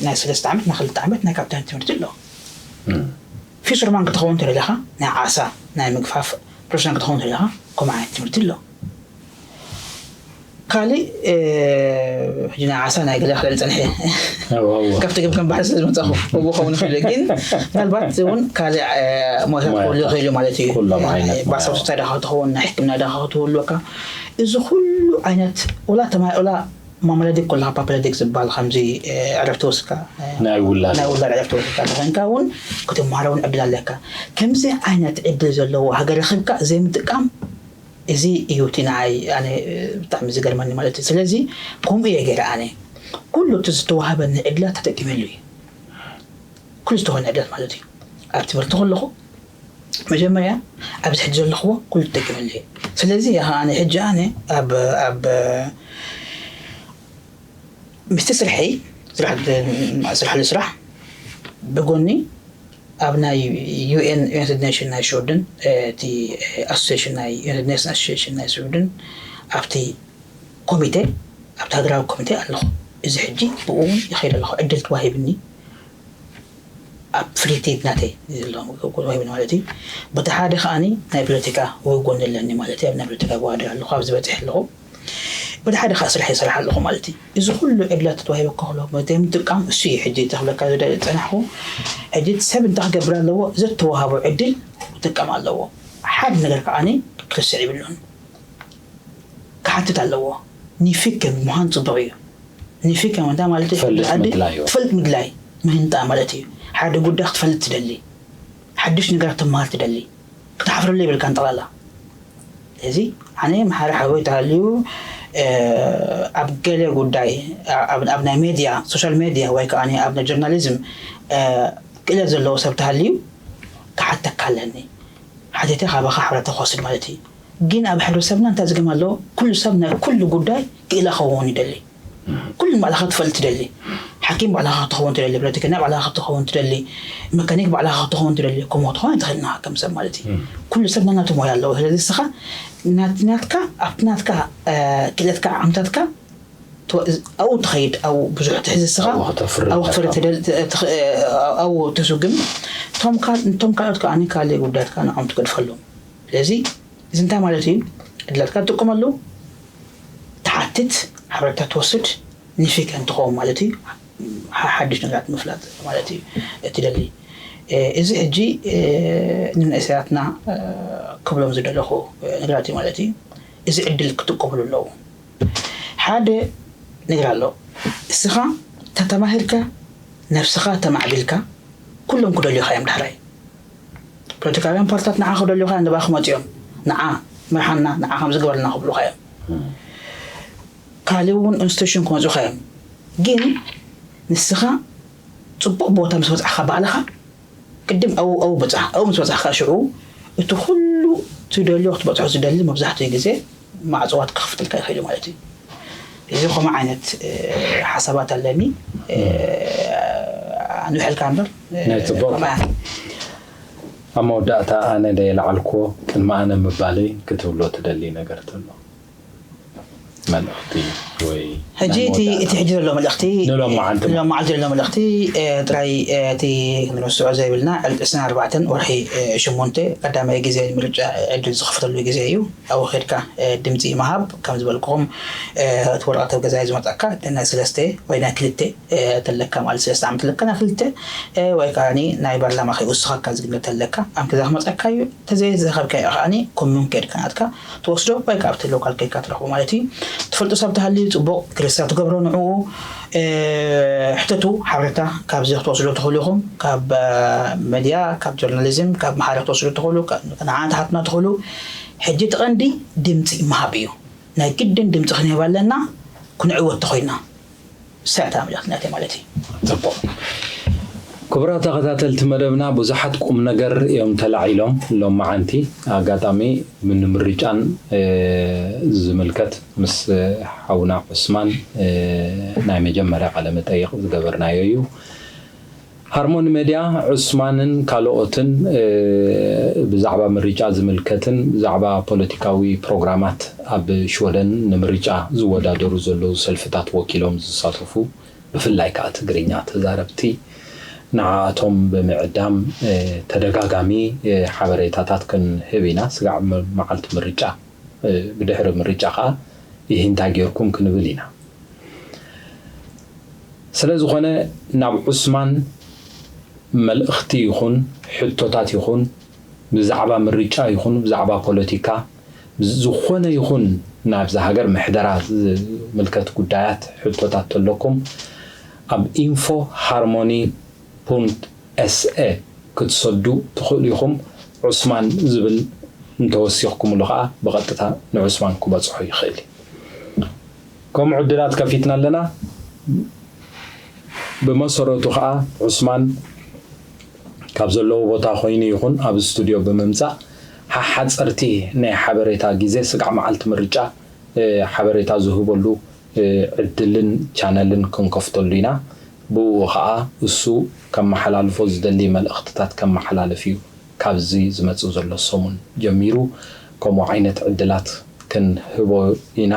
ናይ ሰለስተ ዓመት ናይ ክልተ ዓመት ናይ ካፕተን ትምህርቲ ኣሎ። ፊሽርማን ክትኸውን ተደሊኻ ናይ ዓሳ ናይ ምግፋፍ ፕሮፌሽናል ክትኸውን ተደሊኻ ከምኡ ዓይነት ትምህርቲ ኣሎ። ካሊእ ሕጂ ናይ ዓሳ ናይ ገለ ክልል ፀንሐ ካብቲ ግብ ከም ባሕሪ ስለ ዝመፃኹ እዎ ኸውን ይኽእል ግን ምናልባት እውን ካልእ ሞያታት ክህሉ ይኽእል እዩ ማለት እዩ። ባሳውስታ ዳኻ ክትኸውን ናይ ሕክምና ዳኻ ክትህሉ ኣለካ። እዚ ኩሉ ዓይነት ኦላ ተማይ ኦላ ማመለዲክ ኮላ ፓፐለዲክ ዝበሃል ከምዚ ዕረፍቲ ወስካ ናይ ውላድ ዕረፍቲ ወስካ ተኾንካ እውን ክትመሃረውን ዕድል ኣለካ። ከምዚ ዓይነት ዕድል ዘለዎ ሃገር ረኺብካ ዘይምጥቃም እዚ እዩ እቲ ንዓይ ኣነ ብጣዕሚ ዝገርመኒ ማለት እዩ። ስለዚ ከምኡ እየ ገይረ ኣነ ኩሉ እቲ ዝተዋሃበኒ ዕድላት ተጠቂመሉ እየ። ኩሉ ዝተኾነ ዕድላት ማለት እዩ። ኣብ ትምህርቲ ከለኹ መጀመርያ ኣብዚ ሕጂ ዘለኽዎ ኩሉ ተጠቂመሉ እየ። ስለዚ እየ ከዓ ኣነ ሕጂ ኣነ ኣብ ኣብ ምስቲ ስርሐይ ስራሕ ዝስርሐሉ ስራሕ ብጎኒ ኣብ ናይ ዩኤን ዩናይትድ ኔሽን ናይ ሽወደን እቲ ኣሶሴሽን ናይ ዩናይትድ ኔሽን ኣሶሴሽን ናይ ሽወደን ኣብቲ ኮሚቴ ኣብቲ ሃገራዊ ኮሚቴ ኣለኹ። እዚ ሕጂ ብኡ እውን ይኸይድ ኣለኹ። ዕድል ተዋሂብኒ ኣብ ፍሪቲድ ናተይ ተዋሂብኒ ማለት እዩ። በቲ ሓደ ከዓኒ ናይ ፖለቲካ ወጎን ኣለኒ ማለት እዩ። ኣብ ናይ ፖለቲካ ወዳደር ኣለኹ፣ ኣብዚ በፂሐ ኣለኹ። በቲ ሓደ ከዓ ስራሕ ይሰርሕ ኣለኹ ማለት እዩ። እዚ ኩሉ ዕድላት ተዋሂበካ ከሎ ዘይምጥቃም እሱ እዩ ሕጂ ተኽብለካ ዝደ- ዝፀናሕኩ። ሕጂ እቲ ሰብ እንታይ ክገብር ኣለዎ? ዘተዋሃቦ ዕድል ክጥቀም ኣለዎ። ሓደ ነገር ከዓኒ ክርስዕ ይብሉን ክሓትት ኣለዎ። ኒፊክ ምዃን ፅቡቕ እዩ። ኒፊክ እንታይ ማለት እዩ? ትፈልጥ ዓዲ ምድላይ እዩ። ትፈልጥ ምድላይ ምህንጣ ማለት እዩ። ሓደ ጉዳይ ክትፈልጥ ትደሊ፣ ሓድሽ ነገር ክትመሃር ትደሊ፣ ክትሓፍረሉ ይብልካ ንጠቕላላ። እዚ ኣነ መሓሪ ሓወይ ተሃልዩ ኣብ ገለ ጉዳይ ኣብ ናይ ሜድያ ሶሻል ሜድያ ወይ ከዓ ኣብ ናይ ጆርናሊዝም ክእለት ዘለዎ ሰብ ተሃልዩ ክሓተካ ኣለኒ። ሓቲተ ካባኻ ሓበሬታ ክወስድ ማለት እዩ። ግን ኣብ ሕብረተሰብና እንታይ ዝገም ኣሎ? ኩሉ ሰብ ናይ ኩሉ ጉዳይ ክእለ ክኸውን ይደሊ። ኩሉ ባዕልኻ ትፈልጥ ትደሊ። ሓኪም ባዕልኻ ክትኸውን ትደሊ፣ ፖለቲከኛ ባዕልኻ ክትኸውን ትደሊ፣ መካኒክ ባዕልኻ ክትኸውን ትደሊ። ከምኡ ክትኸውን ኣይትኽእልና ከም ሰብ ማለት እዩ። ኩሉ ሰብ ናናቱ ሞያ ኣለዎ። ስለዚ ንስኻ ናት- ናትካ ኣብቲ ናትካ እ፣ ክእለትካ ዓቕምታትካ ትወ- ኣብኡ ትኸይድ ኣብኡ ብዙሕ ትሕዝ ንስኻ ኣብኡ ክተፍሪ ኣብኡ ክትፈሪ ኣለካ። ትደል- ት- ትኽ- እ፣ ኣብኡ ትስጉም። እቶም ካል- እቶም ካልኦት ከዓ ካልእ ጉዳያት ከዓ ንዖም ትገድፈሎም። ስለዚ እዚ እንታይ ማለት እዩ? ዕድላትካ ትጥቀመሉ፣ ትሓትት፣ ሓበሬታ ትወስድ፣ ኒፊክ እንትኸውን ማለት እዩ። ሓድሽ ነገራት ምፍላጥ ማለት እዩ ትደሊ። እዚ ሕጂ ንመንእሰያትና ክብሎም ዝደለኹ ነገራት እዩ ማለት እዩ። እዚ ዕድል ክጥቀምሉ ኣለዉ። ሓደ ነገር ኣሎ። እስኻ ተተማሂርካ፣ ነብስኻ ተማዕቢልካ፣ ኩሎም ክደልዩኻ እዮም ዳሕራይ። ፖለቲካውያን ፓርትታት ንዓ ክደልዩኻ እዮም፣ ንባ ክመፅኦም፣ ንዓ ምርሓና፣ ንዓ ከምዚ ግበርልና ክብሉኻ እዮም። ካልእ እውን ኢንስቲቱሽን ክመፁኻ እዮም። ግን ንስኻ ፅቡቕ ቦታ ምስ በፃሕካ ባዕልኻ ቅድም ኣብኡ ኣብኡ በፃሕ ኣብኡ ምስ በፃሕካ ሽዑ እቲ ኩሉ ትደልዮ ክትበፅሖ ዝደሊ መብዛሕትኡ ግዜ ማዕፅዋት ክኽፍትልካ ይኽእል እዩ ማለት እዩ። እዚ ከምኡ ዓይነት ሓሳባት ኣለኒ። ኣንውሐልካ እምበር ናይ ፅቡቅ ኣብ መወዳእታ ኣነ ደየለዓልክዎ ቅድሚ ኣነ ምባለይ ክትብሎ ትደሊ ነገር ተሎ መልእኽቲ ወይ ሕጂ እቲ እቲ ሕጂ ዘሎ መልእኽቲ ንሎማዓንቲ ንሎማዓንቲ ዘሎ መልእኽቲ ጥራይ እቲ ክንርስዖ ዘይብልና ዕለት ዕስራን ኣርባዕተን ወርሒ ሽሙንተ ቀዳማይ ግዜ ምርጫ ዕድል ዝኽፈተሉ ግዜ እዩ። ኣብኡ ከድካ ድምፂ ምሃብ ከም ዝበልኩኹም እቲ ወረቐት ኣብ ገዛይ ዝመፀካ ናይ ሰለስተ ወይ ናይ ክልተ ተለካ ማለት ሰለስተ ዓመት ተለካ ናይ ክልተ ወይ ከዓ ናይ ባርላማ ከይወስኻካ ዝግነት ተለካ ኣብ ገዛ ክመፀካ እዩ። ተዘይዘኸብካዮ ከዓኒ ኮሙን ከድካ ናትካ ትወስዶ ወይ ካብ እቲ ሎካል ከድካ ትረኽቦ ማለት እዩ። ትፈልጡ ሰብ ተሃልዩ ፅቡቕ ክርሳ ትገብሮ ንዕኡ ሕተቱ ሓበሬታ ካብዚ ክትወስዶ ትኽእሉ ኢኹም። ካብ መድያ ካብ ጆርናሊዝም ካብ መሓሪ ክትወስዶ ትኽእሉ ንዓና ትሓትና ትኽእሉ። ሕጂ እቲ ቀንዲ ድምፂ ምሃብ እዩ። ናይ ግድን ድምፂ ክንህብ ኣለና። ክንዕወት ተኾይና ሰታ ምጃት ናተይ ማለት እዩ። ፅቡቅ ክቡራት ተኸታተልቲ መደብና ብዙሓት ቁም ነገር እዮም ተላዒሎም ሎም መዓንቲ ኣጋጣሚ ንምርጫን ዝምልከት ምስ ሓውና ዑስማን ናይ መጀመርያ ቃለ መጠይቕ ዝገበርናዮ እዩ። ሃርሞኒ ሜድያ ዑስማንን ካልኦትን ብዛዕባ ምርጫ ዝምልከትን ብዛዕባ ፖለቲካዊ ፕሮግራማት ኣብ ሽወደን ንምርጫ ዝወዳደሩ ዘለዉ ሰልፍታት ወኪሎም ዝሳተፉ ብፍላይ ከዓ ትግርኛ ተዛረብቲ ንዓኣቶም ብምዕዳም ተደጋጋሚ ሓበሬታታት ክንህብ ኢና። ስጋዕ መዓልቲ ምርጫ ብድሕሪ ምርጫ ከዓ ይህ እንታይ ጌርኩም ክንብል ኢና። ስለ ዝኾነ ናብ ዑስማን መልእኽቲ ይኹን ሕቶታት ይኹን ብዛዕባ ምርጫ ይኹን ብዛዕባ ፖለቲካ ዝኾነ ይኹን ናብዛ ሃገር ምሕደራ ዝምልከት ጉዳያት ሕቶታት ተለኩም ኣብ info harmony punkt se ክትሰዱ ትኽእሉ ኢኹም። ዑስማን ዝብል እንተወሲኽኩምሉ ከዓ ብቐጥታ ንዑስማን ክበፅሖ ይኽእል እዩ። ከምኡ ዕድላት ከፊትና ኣለና። ብመሰረቱ ከዓ ዑስማን ካብ ዘለዎ ቦታ ኮይኑ ይኹን ኣብ ስቱድዮ ብምምፃእ ሓሓፀርቲ ናይ ሓበሬታ ግዜ ስጋዕ መዓልቲ ምርጫ ሓበሬታ ዝህበሉ ዕድልን ቻነልን ክንከፍተሉ ኢና። ብኡ ከዓ እሱ ከመሓላልፎ ዝደሊ መልእኽትታት ከመሓላልፍ እዩ ካብዚ ዝመፅእ ዘሎ ሰሙን ጀሚሩ ከምኡ ዓይነት ዕድላት ክንህቦ ኢና።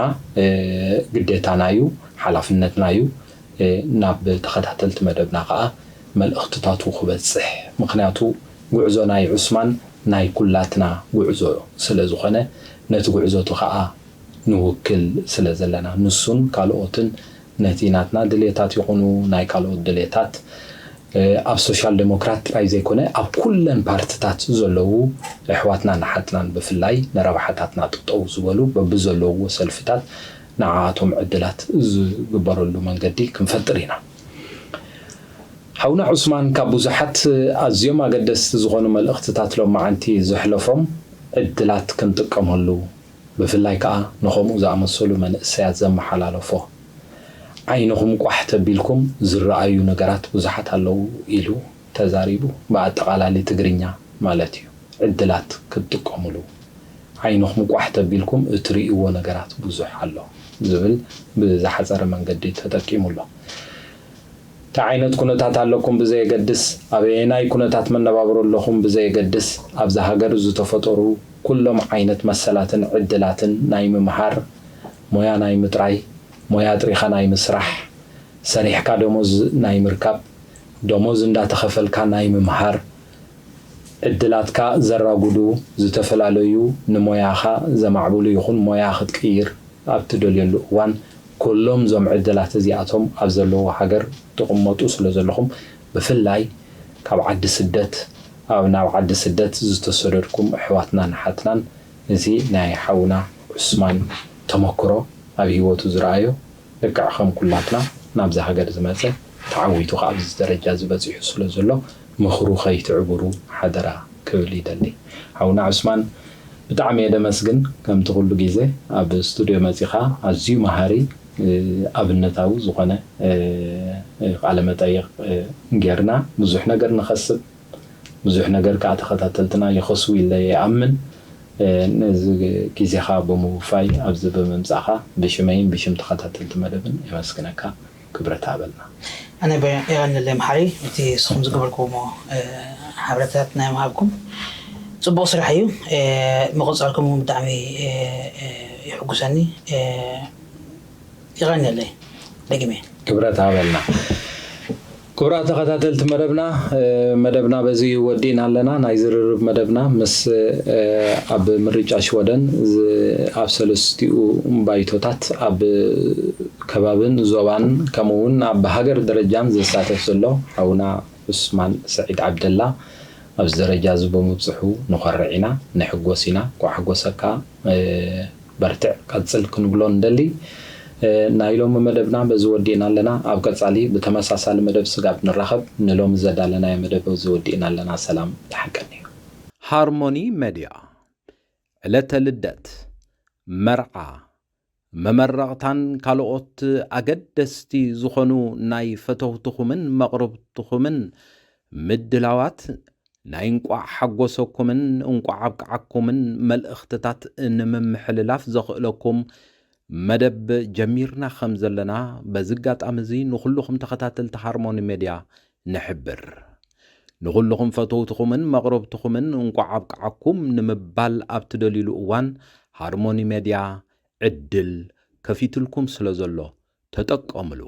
ግዴታና እዩ፣ ሓላፍነትና እዩ። ናብ ተኸታተልቲ መደብና ከዓ መልእኽትታቱ ክበፅሕ ምክንያቱ ጉዕዞ ናይ ዑስማን ናይ ኩላትና ጉዕዞ ስለ ዝኾነ ነቲ ጉዕዞ እቲ ከዓ ንውክል ስለ ዘለና ንሱን ካልኦትን ነቲ ናትና ድሌታት ይኹኑ ናይ ካልኦት ድሌታት ኣብ ሶሻል ዴሞክራት ጥራይ ዘይኮነ ኣብ ኩለን ፓርትታት ዘለዉ ኣሕዋትናን ኣሓትናን ብፍላይ ንረብሓታትና ጠጠው ዝበሉ በብዘለውዎ ሰልፍታት ንዓኣቶም ዕድላት ዝግበረሉ መንገዲ ክንፈጥር ኢና። ሓውና ዑስማን ካብ ብዙሓት ኣዝዮም ኣገደስቲ ዝኾኑ መልእኽትታት ሎማዓንቲ ዘሕለፎም ዕድላት ክንጥቀመሉ ብፍላይ ከዓ ንኸምኡ ዝኣመሰሉ መንእሰያት ዘመሓላለፎ ዓይንኹም ቋሕ ተቢልኩም ዝረኣዩ ነገራት ብዙሓት ኣለዉ ኢሉ ተዛሪቡ ብኣጠቓላሊ ትግርኛ ማለት እዩ ዕድላት ክትጥቀሙሉ ዓይንኹም ቋሕ ተቢልኩም እትርእይዎ ነገራት ብዙሕ ኣሎ ዝብል ብዝሓፀረ መንገዲ ተጠቂሙ ኣሎ። እንታይ ዓይነት ኩነታት ኣለኩም ብዘየገድስ፣ ኣበየናይ ኩነታት መነባብሮ ኣለኹም ብዘየገድስ፣ ኣብዛ ሃገር ዝተፈጠሩ ኩሎም ዓይነት መሰላትን ዕድላትን ናይ ምምሃር፣ ሞያ ናይ ምጥራይ፣ ሞያ ኣጥሪኻ ናይ ምስራሕ፣ ሰሪሕካ ደሞዝ ናይ ምርካብ፣ ደሞዝ እንዳተኸፈልካ ናይ ምምሃር፣ ዕድላትካ ዘራጉዱ ዝተፈላለዩ ንሞያኻ ዘማዕብሉ ይኹን ሞያ ክትቅይር ኣብ ትደልየሉ እዋን ኩሎም እዞም ዕድላት እዚኣቶም ኣብ ዘለዎ ሃገር ትቕመጡ ስለ ዘለኹም፣ ብፍላይ ካብ ዓዲ ስደት ኣብ ናብ ዓዲ ስደት ዝተሰደድኩም ኣሕዋትናን ኣሓትናን፣ እዚ ናይ ሓውና ዑስማን ተመክሮ ኣብ ህይወቱ ዝረኣዮ ልክዕ ከም ኩላትና ናብዚ ሃገር ዝመጸ ተዓዊቱ ከኣ ኣብዚ ደረጃ እዚ በጺሑ ስለ ዘሎ ምኽሩ ከይትዕብሩ ሓደራ ክብል ይደሊ። ሓውና ዑስማን ብጣዕሚ እየ ደመስግን። ከምቲ ኩሉ ግዜ ኣብ ስቱድዮ መጺኻ ኣዝዩ መሃሪ ኣብነታዊ ዝኾነ ቃለ መጠይቕ ጌርና ብዙሕ ነገር ንኸስብ ብዙሕ ነገር ከዓ ተኸታተልትና ይኸስቡ ኢለ ይኣምን። ነዚ ግዜኻ ብምውፋይ ኣብዚ ብምምፃእኻ ብሽመይን ብሽም ተኸታተልቲ መደብን የመስግነካ። ክብረት ሃበልና። ኣነ የቐንለይ መሓሪ እቲ ንስኹም ዝገበርኩሞ ሓበሬታታት ናይ ምሃብኩም። ፅቡቕ ስራሕ እዩ። ምቕፃልኩም እውን ብጣዕሚ ይሕጉሰኒ። ይቐንየለይ። ደግሜ ክብረት ሃበልና። ክቡራት ተኸታተልቲ መደብና፣ መደብና በዚ ወዲእና ኣለና። ናይ ዝርርብ መደብና ምስ ኣብ ምርጫ ሽወደን ኣብ ሰለስቲኡ ባይቶታት ኣብ ከባብን ዞባን ከምኡ እውን ኣብ ሃገር ደረጃን ዝሳተፍ ዘሎ ሓውና ዑስማን ሰዒድ ዓብደላ ኣብዚ ደረጃ እዚ ብምብፅሑ ንኾርዕ ኢና፣ ንሕጎስ ኢና። እንኳዕ ሓጎሰካ። በርትዕ ቀጽል ክንብሎ ንደሊ። ናይ ሎሚ መደብና በዚ ወዲእና ኣለና። ኣብ ቀጻሊ ብተመሳሳሊ መደብ ስጋብ ንራኸብ ንሎሚ ዘዳለናዮ መደብ በዚ ወዲእና ኣለና። ሰላም ተሓቀኒ። ሃርሞኒ መድያ ዕለተ ልደት፣ መርዓ፣ መመረቕታን ካልኦት ኣገደስቲ ዝኾኑ ናይ ፈተውትኹምን መቕርብትኹምን ምድላዋት ናይ እንቋዕ ሓጎሰኩምን እንቋዕ ኣብቅዓኩምን መልእኽትታት ንምምሕልላፍ ዘኽእለኩም መደብ ጀሚርና ከም ዘለና በዚ ኣጋጣሚ እዚ ንኹልኹም ተኸታተልቲ ሃርሞኒ ሜድያ ንሕብር። ንኹልኹም ፈተውትኹምን መቕረብትኹምን እንቋዕ ኣብቅዓኩም ንምባል ኣብ ትደልዩሉ እዋን ሃርሞኒ ሜድያ ዕድል ከፊትልኩም ስለ ዘሎ ተጠቀምሉ።